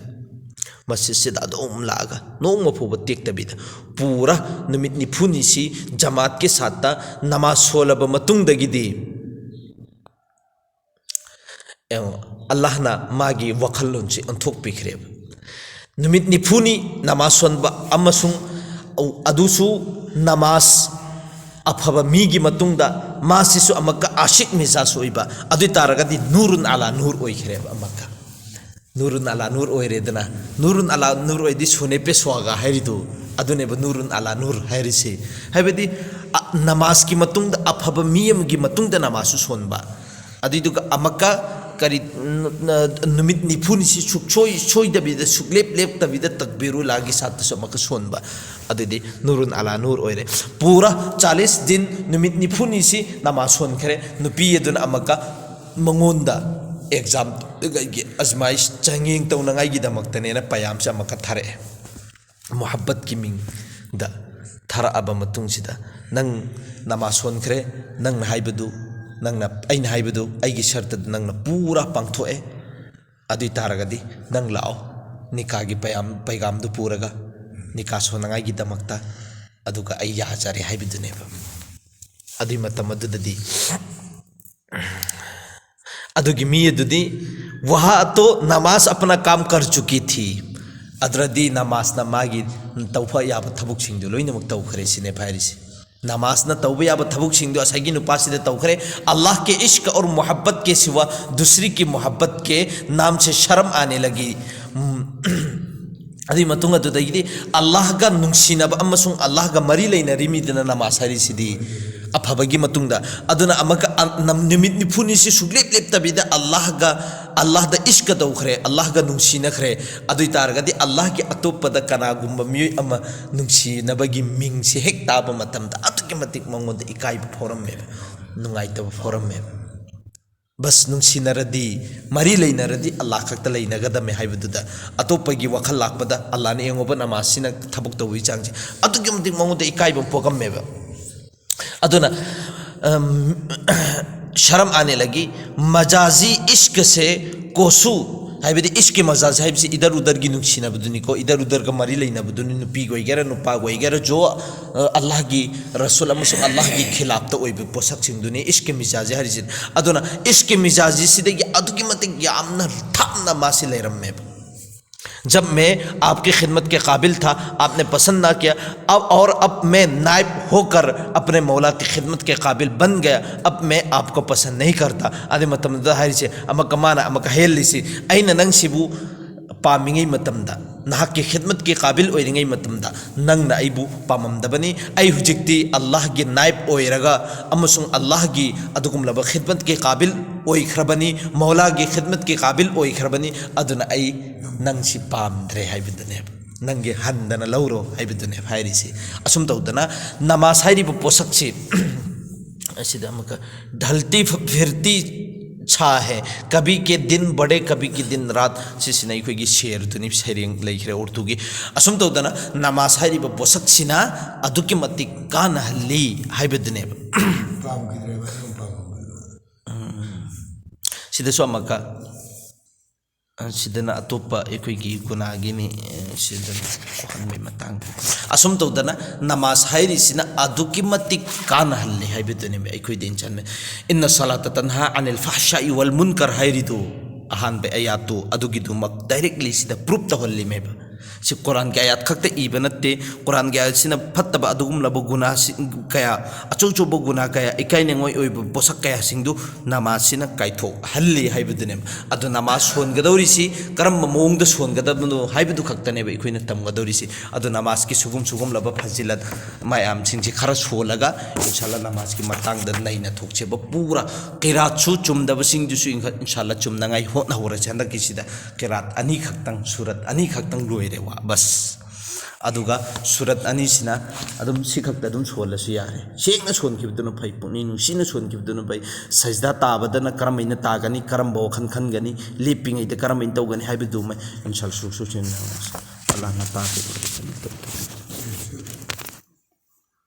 ꯃꯁꯖꯤꯗꯁꯤꯗ ꯑꯗꯨꯝ ꯂꯥꯛꯑꯒ ꯅꯣꯡꯃ ꯐꯥꯎꯕ ꯇꯦꯛꯇꯕꯤꯗ ꯄꯨꯔꯥ ꯅꯨꯃꯤꯠ ꯅꯤꯐꯨꯅꯤꯁꯤ ꯖꯃꯥꯠꯀꯤ ꯁꯥꯠꯇ ꯅꯃꯥꯖ ꯁꯣꯜꯂꯕ ꯃꯇꯨꯡꯗꯒꯤꯗꯤ ꯌꯦꯡꯉꯣ, ꯑꯜꯂꯥꯍꯅ ꯃꯥꯒꯤ ꯋꯥꯈꯜꯂꯣꯟꯁꯤ ꯑꯣꯟꯊꯣꯛꯄꯤꯈ꯭ꯔꯦꯕ꯫ ꯅꯨꯃꯤꯠ ꯅꯤꯐꯨꯅꯤ ꯅꯃꯥꯖ ꯁꯣꯟꯕ ꯑꯃꯁꯨꯡ ꯑꯗꯨꯁꯨ ꯅꯃꯥꯖ ꯑꯐꯕ ꯃꯤꯒꯤ ꯃꯇꯨꯡꯗ ꯃꯥꯁꯤꯁꯨ ꯑꯃꯨꯛꯀ ꯑꯥꯁꯤꯛ ꯃꯤꯖꯥꯖ ꯑꯣꯏꯕ, ꯑꯗꯨ ꯑꯣꯏ ꯇꯥꯔꯒꯗꯤ ꯅꯨꯔꯨꯟ ꯑꯂꯥ ꯅꯨꯔ ꯑꯣꯏꯈ꯭ꯔꯦꯕ꯫ ꯑꯃꯨꯛꯀ ꯅꯨꯔꯨꯟ ꯑꯂꯥ ꯅꯨꯔ ꯑꯣꯏꯔꯦꯗꯅ꯫ ꯅꯨꯔꯨꯟ ꯑꯂꯥ ꯅꯨꯔ ꯑꯣꯏꯗꯤ ꯁꯨꯅꯦ ꯄꯦꯁ꯭ꯋꯥꯒ ꯍꯥꯏꯔꯤꯗꯨ ꯑꯗꯨꯅꯦꯕ ꯅꯨꯔꯨꯟ ꯑꯂꯥ ꯅꯨꯔ ꯍꯥꯏꯔꯤꯁꯤ꯫ ꯍꯥꯏꯕꯗꯤ, ꯑ, ꯅꯃꯥꯖꯀꯤ ꯃꯇꯨꯡꯗ, ꯑꯐꯕ ꯃꯤ ꯑꯃꯒꯤ ꯃꯇꯨꯡꯗ ꯅꯃꯥꯖꯁꯨ ꯁꯣꯟꯕ, ꯑꯗꯨꯏꯗꯨꯒ ꯑꯃꯨꯛꯀ ꯀꯔꯤ, ꯅ-, ꯅ-, ꯅꯨꯃꯤꯠ ꯅꯤꯐꯨꯅꯤꯁꯤ ꯁꯨꯛꯁꯣꯏ ꯁꯣꯏꯗꯕꯤꯗ, ꯁꯨꯛꯂꯦꯞ ꯂꯦꯞꯇꯕꯤꯗ ꯇꯛꯕꯤꯔꯨꯜꯂꯥꯒꯤ ꯁꯥꯠꯇꯁꯨ ꯑꯃꯨꯛꯀ ꯁꯣꯟꯕ꯫ ꯑꯗꯨꯗꯤ ꯅꯨꯔꯨꯟ ꯑꯂꯥ ꯅꯨꯔ ꯑꯣꯏꯔꯦ꯫ ꯄꯨꯔꯥ ꯆꯥꯂꯤꯁ ꯗꯤꯟ, ꯅꯨꯃꯤꯠ ꯅꯤꯐꯨꯅꯤꯁꯤ ꯅꯃꯥꯖ ꯁꯣꯟꯈ꯭ꯔꯦ꯫ ꯅꯨꯄꯤ ꯑꯗꯨꯅ ꯑꯃꯨꯛꯀ ꯃꯉꯣꯟꯗ ꯑꯦꯛꯖꯥꯝ, ꯑꯖꯃꯥꯏꯁ, ꯆꯥꯡꯌꯦꯡ ꯇꯧꯅꯉꯥꯏꯒꯤꯗꯃꯛꯇꯅꯦꯅ ꯄꯌꯥꯝꯁꯦ ꯑꯃꯨꯛꯀ ꯊꯥꯔꯛꯑꯦ꯫ ꯃꯨꯍꯕꯠꯀꯤ ꯃꯤꯡꯗ ꯊꯥꯔꯛꯑꯕ ꯃꯇꯨꯡꯁꯤꯗ, "ꯅꯪ ꯅꯃꯥꯖ ꯁꯣꯟꯈ꯭ꯔꯦ, ꯅꯪꯅ ꯍꯥꯏꯕꯗꯨ, ꯅꯪꯅ, ꯑꯩꯅ ꯍꯥꯏꯕꯗꯨ, ꯑꯩꯒꯤ ꯁꯔꯇꯗ ꯅꯪꯅ ꯄꯨꯔꯥ ꯄꯥꯡꯊꯣꯛꯑꯦ꯫ ꯑꯗꯨ ꯑꯣꯏ ꯇꯥꯔꯒꯗꯤ ꯅꯪ ꯂꯥꯛꯑꯣ, ꯅꯤꯀꯥꯒꯤ ꯄꯌꯥꯝ, ꯄꯩꯒꯥꯝꯗꯨ ꯄꯨꯔꯒ ꯅꯤꯀꯥ ꯁꯣꯟꯅꯉꯥꯏꯒꯤꯗꯃꯛꯇ, ꯑꯗꯨꯒ ꯑꯩ ꯌꯥꯖꯔꯦ" ꯍꯥꯏꯕꯗꯨꯅꯦꯕ꯫ ꯑꯗꯨꯒꯤ ꯃꯇꯝ ꯑꯗꯨꯗꯗꯤ ꯑꯗꯨꯒꯤ ꯃꯤ ꯑꯗꯨꯗꯤ, "वहाँ तो नमाज अपना काम कर चुकी थी", ꯑꯗꯨꯗꯗꯤ ꯅꯃꯥꯖꯅ ꯃꯥꯒꯤ ꯇꯧꯕ ꯌꯥꯕ ꯊꯕꯛꯁꯤꯡꯗꯨ ꯂꯣꯏꯅꯃꯛ ꯇꯧꯈ꯭ꯔꯦ ꯁꯤꯅꯦꯕ ꯍꯥꯏꯔꯤꯁꯦ꯫ ꯅꯃꯥꯖꯅ ꯇꯧꯕ ꯌꯥꯕ ꯊꯕꯛꯁꯤꯡꯗꯨ ꯉꯁꯥꯏꯒꯤ ꯅꯨꯄꯥꯁꯤꯗ ꯇꯧꯈ꯭ꯔꯦ꯫ "अल्लाह के इश्क और मोहब्बत के सिवा दूसरी की मोहब्बत के नाम से शर्म आने लगी"꯫ ꯎꯝ, ꯑꯗꯨꯒꯤ ꯃꯇꯨꯡ ꯑꯗꯨꯗꯒꯤꯗꯤ ꯑꯜꯂꯥꯍꯒ ꯅꯨꯡꯁꯤꯅꯕ ꯑꯃꯁꯨꯡ ꯑꯜꯂꯥꯍꯒ ꯃꯔꯤ ꯂꯩꯅꯔꯤ ꯃꯤꯗꯨꯅ ꯅꯃꯥꯖ ꯍꯥꯏꯔꯤꯁꯤꯗꯤ ꯑꯐꯕꯒꯤ ꯃꯇꯨꯡꯗ꯫ ꯑꯗꯨꯅ ꯑꯃꯨꯛꯀ ꯑ-, ꯅꯝ-, ꯅꯨꯃꯤꯠ ꯅꯤꯐꯨꯅꯤꯁꯤ ꯁꯨꯛꯂꯦꯞ ꯂꯦꯞꯇꯕꯤꯗ ꯑꯜꯂꯥꯍꯒ, ꯑꯜꯂꯥꯍꯗ ꯏꯁꯀ ꯇꯧꯈ꯭ꯔꯦ, ꯑꯜꯂꯥꯍꯒ ꯅꯨꯡꯁꯤꯅꯈ꯭ꯔꯦ꯫ ꯑꯗꯨ ꯑꯣꯏ ꯇꯥꯔꯒꯗꯤ ꯑꯜꯂꯥꯍꯒꯤ ꯑꯇꯣꯞꯄꯗ ꯀꯅꯥꯒꯨꯝꯕ ꯃꯤꯑꯣꯏ ꯑꯃ ꯅꯨꯡꯁꯤꯅꯕꯒꯤ ꯃꯤꯡꯁꯤ ꯍꯦꯛ ꯇꯥꯕ ꯃꯇꯝꯗ ꯑꯗꯨꯛꯀꯤ ꯃꯇꯤꯛ ꯃꯉꯣꯟꯗ ꯏꯀꯥꯏꯕ ꯐꯥꯎꯔꯝꯃꯦꯕ, ꯅꯨꯡꯉꯥꯏꯇꯕ ꯐꯥꯎꯔꯝꯃꯦꯕ꯫ ꯕꯁ ꯅꯨꯡꯁꯤꯅꯔꯗꯤ, ꯃꯔꯤ ꯂꯩꯅꯔꯗꯤ ꯑꯜꯂꯥꯍ ꯈꯛꯇ ꯂꯩꯅꯒꯗꯝꯃꯦ ꯍꯥꯏꯕꯗꯨꯗ ꯑꯇꯣꯞꯄꯒꯤ ꯋꯥꯈꯜ ꯂꯥꯛꯄꯗ ꯑꯜꯂꯥꯍꯅ ꯌꯦꯡꯉꯣꯕ ꯅꯃꯥꯖꯁꯤꯅ ꯊꯕꯛ ꯇꯧꯕꯒꯤ ꯆꯥꯡꯁꯦ ꯑꯗꯨꯛꯀꯤ ꯃꯇꯤꯛ ꯃꯉꯣꯟꯗ ꯏꯀꯥꯏꯕ ꯄꯣꯛꯑꯝꯃꯦꯕ꯫ ꯑꯗꯨꯅ, ꯑꯝ, ꯁꯔꯝ ꯑꯥꯅꯦ ꯂꯒꯤ꯫ ꯃꯖꯥꯖꯤ ꯏꯁ꯭ꯛꯁꯦ ꯀꯣꯁꯨ, ꯍꯥꯏꯕꯗꯤ ꯏꯁ꯭ꯛꯀꯤ ꯃꯖꯥꯖ ꯍꯥꯏꯕꯁꯤ ꯏꯗꯔ ꯎꯗꯔꯒꯤ ꯅꯨꯡꯁꯤꯅꯕꯗꯨꯅꯤꯀꯣ꯫ ꯏꯗꯔ ꯎꯗꯔꯒ ꯃꯔꯤ ꯂꯩꯅꯕꯗꯨꯅꯤ, ꯅꯨꯄꯤꯒ ꯑꯣꯏꯒꯦꯔꯥ ꯅꯨꯄꯥꯒ ꯑꯣꯏꯒꯦꯔꯥ, ꯖꯣ, ꯑ, ꯑꯜꯂꯥꯍꯒꯤ ꯔꯁꯨꯜ ꯑꯃꯁꯨꯡ ꯑꯜꯂꯥꯍꯒꯤ ꯈꯤꯂꯥꯞꯇ ꯑꯣꯏꯕ ꯄꯣꯠꯁꯛꯁꯤꯡꯗꯨꯅꯤ ꯏꯁ꯭ꯛꯀꯤ ꯃꯤꯖꯥꯖꯤ ꯍꯥꯏꯔꯤꯁꯤ꯫ ꯑꯗꯨꯅ ꯏꯁ꯭ꯛꯀꯤ ꯃꯤꯖꯥꯖꯤꯁꯤꯗꯒꯤ ꯑꯗꯨꯛꯀꯤ ꯃꯇꯤꯛ ꯌꯥꯝꯅ ꯊꯥꯞꯅ ꯃꯥꯁꯤ ꯂꯩꯔꯝꯃꯦꯕ꯫ जब मैं आपकी खिदमत के काबिल था, आपने पसंद ना किया, अब, और अब मैं नायब होकर अपने मौला की खिदमत के काबिल बन गया, अब मैं आपको पसंद नहीं करता꯫ ꯑꯗꯨꯏ ꯃꯇꯝꯗꯨꯗ ꯍꯥꯏꯔꯤꯁꯦ, ꯑꯃꯨꯛꯀ ꯃꯥꯅ ꯑꯃꯨꯛꯀ ꯍꯦꯜꯂꯤꯁꯤ, ꯑꯩꯅ ꯅꯪꯁꯤꯕꯨ ꯄꯥꯝꯃꯤꯉꯩ ꯃꯇꯝꯗ, ꯅꯍꯥꯛꯀꯤ ꯈꯤꯗꯃꯠꯀꯤ ꯀꯥꯕꯤꯜ ꯑꯣꯏꯔꯤꯉꯩ ꯃꯇꯝꯗ ꯅꯪꯅ ꯑꯩꯕꯨ ꯄꯥꯝꯃꯝꯗꯕꯅꯤ꯫ ꯑꯩ ꯍꯧꯖꯤꯛꯇꯤ ꯑꯜꯂꯥꯍꯒꯤ ꯅꯥꯏꯕ ꯑꯣꯏꯔꯒ ꯑꯃꯁꯨꯡ ꯑꯜꯂꯥꯍꯒꯤ ꯑꯗꯨꯒꯨꯝꯂꯕ ꯈꯤꯗꯃꯠꯀꯤ ꯀꯥꯕꯤꯜ ꯑꯣꯏꯈ꯭ꯔꯕꯅꯤ, ꯃꯧꯂꯥꯒꯤ ꯈꯤꯗꯃꯠꯀꯤ ꯀꯥꯕꯤꯜ ꯑꯣꯏꯈ꯭ꯔꯕꯅꯤ, ꯑꯗꯨꯅ ꯑꯩ ꯅꯪꯁꯤ ꯄꯥꯝꯗ꯭ꯔꯦ ꯍꯥꯏꯕꯗꯨꯅꯦꯕ, ꯅꯪꯒꯤ ꯍꯟꯗꯅ ꯂꯧꯔꯣ ꯍꯥꯏꯕꯗꯨꯅꯦꯕ ꯍꯥꯏꯔꯤꯁꯤ꯫ ꯑꯁꯨꯝ ꯇꯧꯗꯅ ꯅꯃꯥꯖ ꯍꯥꯏꯔꯤꯕ ꯄꯣꯠꯁꯛꯁꯤ ꯑꯁꯤꯗ ꯑꯃꯨꯛꯀ ꯙꯜꯇꯤ ꯐꯤꯔꯇꯤ ꯁꯥ ꯍꯦ, ꯀꯕꯤ ꯀꯦ ꯗꯤꯟ ꯕꯗꯦ ꯀꯕꯤ ꯀꯦ ꯗꯤꯟ ꯔꯥꯠ, ꯁꯤꯁꯤꯅ ꯑꯩꯈꯣꯏꯒꯤ ꯁꯦꯔꯗꯨꯅꯤ, ꯁꯩꯔꯦꯡ ꯂꯩꯈ꯭ꯔꯦ ꯎꯔꯗꯨꯒꯤ꯫ ꯑꯁꯨꯝ ꯇꯧꯗꯅ ꯅꯃꯥꯖ ꯍꯥꯏꯔꯤꯕ ꯄꯣꯠꯁꯛꯁꯤꯅ ꯑꯗꯨꯛꯀꯤ ꯃꯇꯤꯛ ꯀꯥꯟꯅꯍꯜꯂꯤ ꯍꯥꯏꯕꯗꯨꯅꯦꯕ꯫ ꯄꯥꯝꯈꯤꯗ꯭ꯔꯦꯕ ꯑꯗꯨꯝ ꯄꯥꯝꯈꯤꯗ꯭ꯔꯦꯕ꯫ ꯁꯤꯗꯁꯨ ꯑꯃꯨꯛꯀ, ꯑ, ꯁꯤꯗꯅ ꯑꯇꯣꯞꯄ ꯑꯩꯈꯣꯏꯒꯤ ꯒꯨꯅꯥꯒꯤꯅꯤ, ꯑ, ꯁꯤꯗꯅ ꯀꯣꯛꯍꯟꯕꯒꯤ ꯃꯇꯥꯡꯗ꯫ ꯑꯁꯨꯝ ꯇꯧꯗꯅ ꯅꯃꯥꯖ ꯍꯥꯏꯔꯤꯁꯤꯅ ꯑꯗꯨꯛꯀꯤ ꯃꯇꯤꯛ ꯀꯥꯟꯅꯍꯜꯂꯤ ꯍꯥꯏꯕꯗꯨꯅꯦꯕ ꯑꯩꯈꯣꯏꯗ ꯏꯟꯁꯥꯟ꯫ ꯏꯟꯅ ꯁꯂꯥꯇ ꯇꯟꯍꯥ ꯑꯅꯤꯜ ꯐꯍꯁꯥꯏ ꯋꯜ ꯃꯨꯟꯀꯔ ꯍꯥꯏꯔꯤꯗꯨ, ꯑꯍꯥꯟꯕ ꯑꯌꯥꯠꯇꯨ ꯑꯗꯨꯒꯤꯗꯨꯃꯛ ꯗꯥꯏꯔꯦꯛꯂꯤ ꯁꯤꯗ ꯄ꯭ꯔꯨꯞ ꯇꯧꯍꯜꯂꯤꯃꯦꯕ꯫ ꯁꯤ ꯀꯨꯔꯥꯟꯒꯤ ꯑꯌꯥꯠ ꯈꯛꯇ ꯏꯕ ꯅꯠꯇꯦ꯫ ꯀꯨꯔꯥꯟꯒꯤ ꯑꯌꯥꯠꯁꯤꯅ ꯐꯠꯇꯕ ꯑꯗꯨꯒꯨꯝꯂꯕ ꯒꯨꯅꯥꯁꯤꯡ ꯀꯌꯥ, ꯑꯆꯧ ꯑꯆꯧꯕ ꯒꯨꯅꯥ ꯀꯌꯥ, ꯏꯀꯥꯏꯅꯤꯡꯉꯥꯏ ꯑꯣꯏꯕ ꯄꯣꯠꯁꯛ ꯀꯌꯥꯁꯤꯡꯗꯨ ꯅꯃꯥꯖꯁꯤꯅ ꯀꯥꯏꯊꯣꯛꯍꯜꯂꯤ ꯍꯥꯏꯕꯗꯨꯅꯦꯕ꯫ ꯑꯗꯨ ꯅꯃꯥꯖ ꯁꯣꯟꯒꯗꯧꯔꯤꯁꯤ ꯀꯔꯝꯕ ꯃꯑꯣꯡꯗ ꯁꯣꯟꯒꯗꯕꯅꯣ ꯍꯥꯏꯕꯗꯨ ꯈꯛꯇꯅꯦꯕ ꯑꯩꯈꯣꯏꯅ ꯇꯝꯒꯗꯧꯔꯤꯁꯤ꯫ ꯑꯗꯨ ꯅꯃꯥꯖꯀꯤ ꯁꯨꯒꯨꯝ ꯁꯨꯒꯨꯝꯂꯕ ꯐꯖꯤꯂꯠ ꯃꯌꯥꯝꯁꯤꯡꯁꯤ ꯈꯔ ꯁꯣꯜꯂꯒ ꯏꯟꯁꯥꯜꯂꯥ ꯅꯃꯥꯖꯀꯤ ꯃꯇꯥꯡꯗ ꯅꯩꯅ ꯊꯣꯛꯁꯦꯕ꯫ ꯄꯨꯔꯥ ꯀꯤꯔꯥꯠꯁꯨ ꯆꯨꯝꯗꯕꯁꯤꯡꯗꯨꯁꯨ ꯏꯟꯈ-, ꯏꯟꯁꯥꯜꯂꯥ ꯆꯨꯝꯅꯉꯥꯏ ꯍꯣꯠꯅꯍꯧꯔꯁꯦ꯫ ꯍꯟꯗꯛꯀꯤꯁꯤꯗ ꯀꯤꯔꯥꯠ ꯑꯅꯤꯈꯛꯇꯪ, ꯁꯨꯔꯠ ꯑꯅꯤꯈꯛꯇꯪ ꯂꯣꯏꯔꯦ ꯋꯥ, ꯕꯁ꯫ ꯑꯗꯨꯒ ꯁꯨꯔꯠ ꯑꯅꯤꯁꯤꯅ ꯑꯗꯨꯝ ꯁꯤꯈꯛꯇ ꯑꯗꯨꯝ ꯁꯣꯜꯂꯁꯨ ꯌꯥꯔꯦ꯫ ꯁꯦꯡꯅ ꯁꯣꯟꯈꯤꯕꯗꯨꯅ ꯐꯩ, ꯄꯨꯛꯅꯤꯡ ꯅꯨꯡꯁꯤꯅ ꯁꯣꯟꯈꯤꯕꯗꯨꯅ ꯐꯩ꯫ ꯁꯖꯗꯥ ꯇꯥꯕꯗꯅ ꯀꯔꯝꯍꯥꯏꯅ ꯇꯥꯒꯅꯤ, ꯀꯔꯝꯕ ꯋꯥꯈꯜ ꯈꯟꯒꯅꯤ, ꯂꯦꯞꯄꯤꯉꯩꯗ ꯀꯔꯝꯍꯥꯏꯅ ꯇꯧꯒꯅꯤ ꯍꯥꯏꯕꯗꯨꯃ ꯏꯟꯁꯥꯜꯂꯥ ꯁꯨꯔ ꯁꯨꯔ ꯁꯦꯝꯅꯔꯁꯤ꯫ ꯑꯜꯂꯥꯍꯅ ꯇꯥꯛꯄꯤꯕ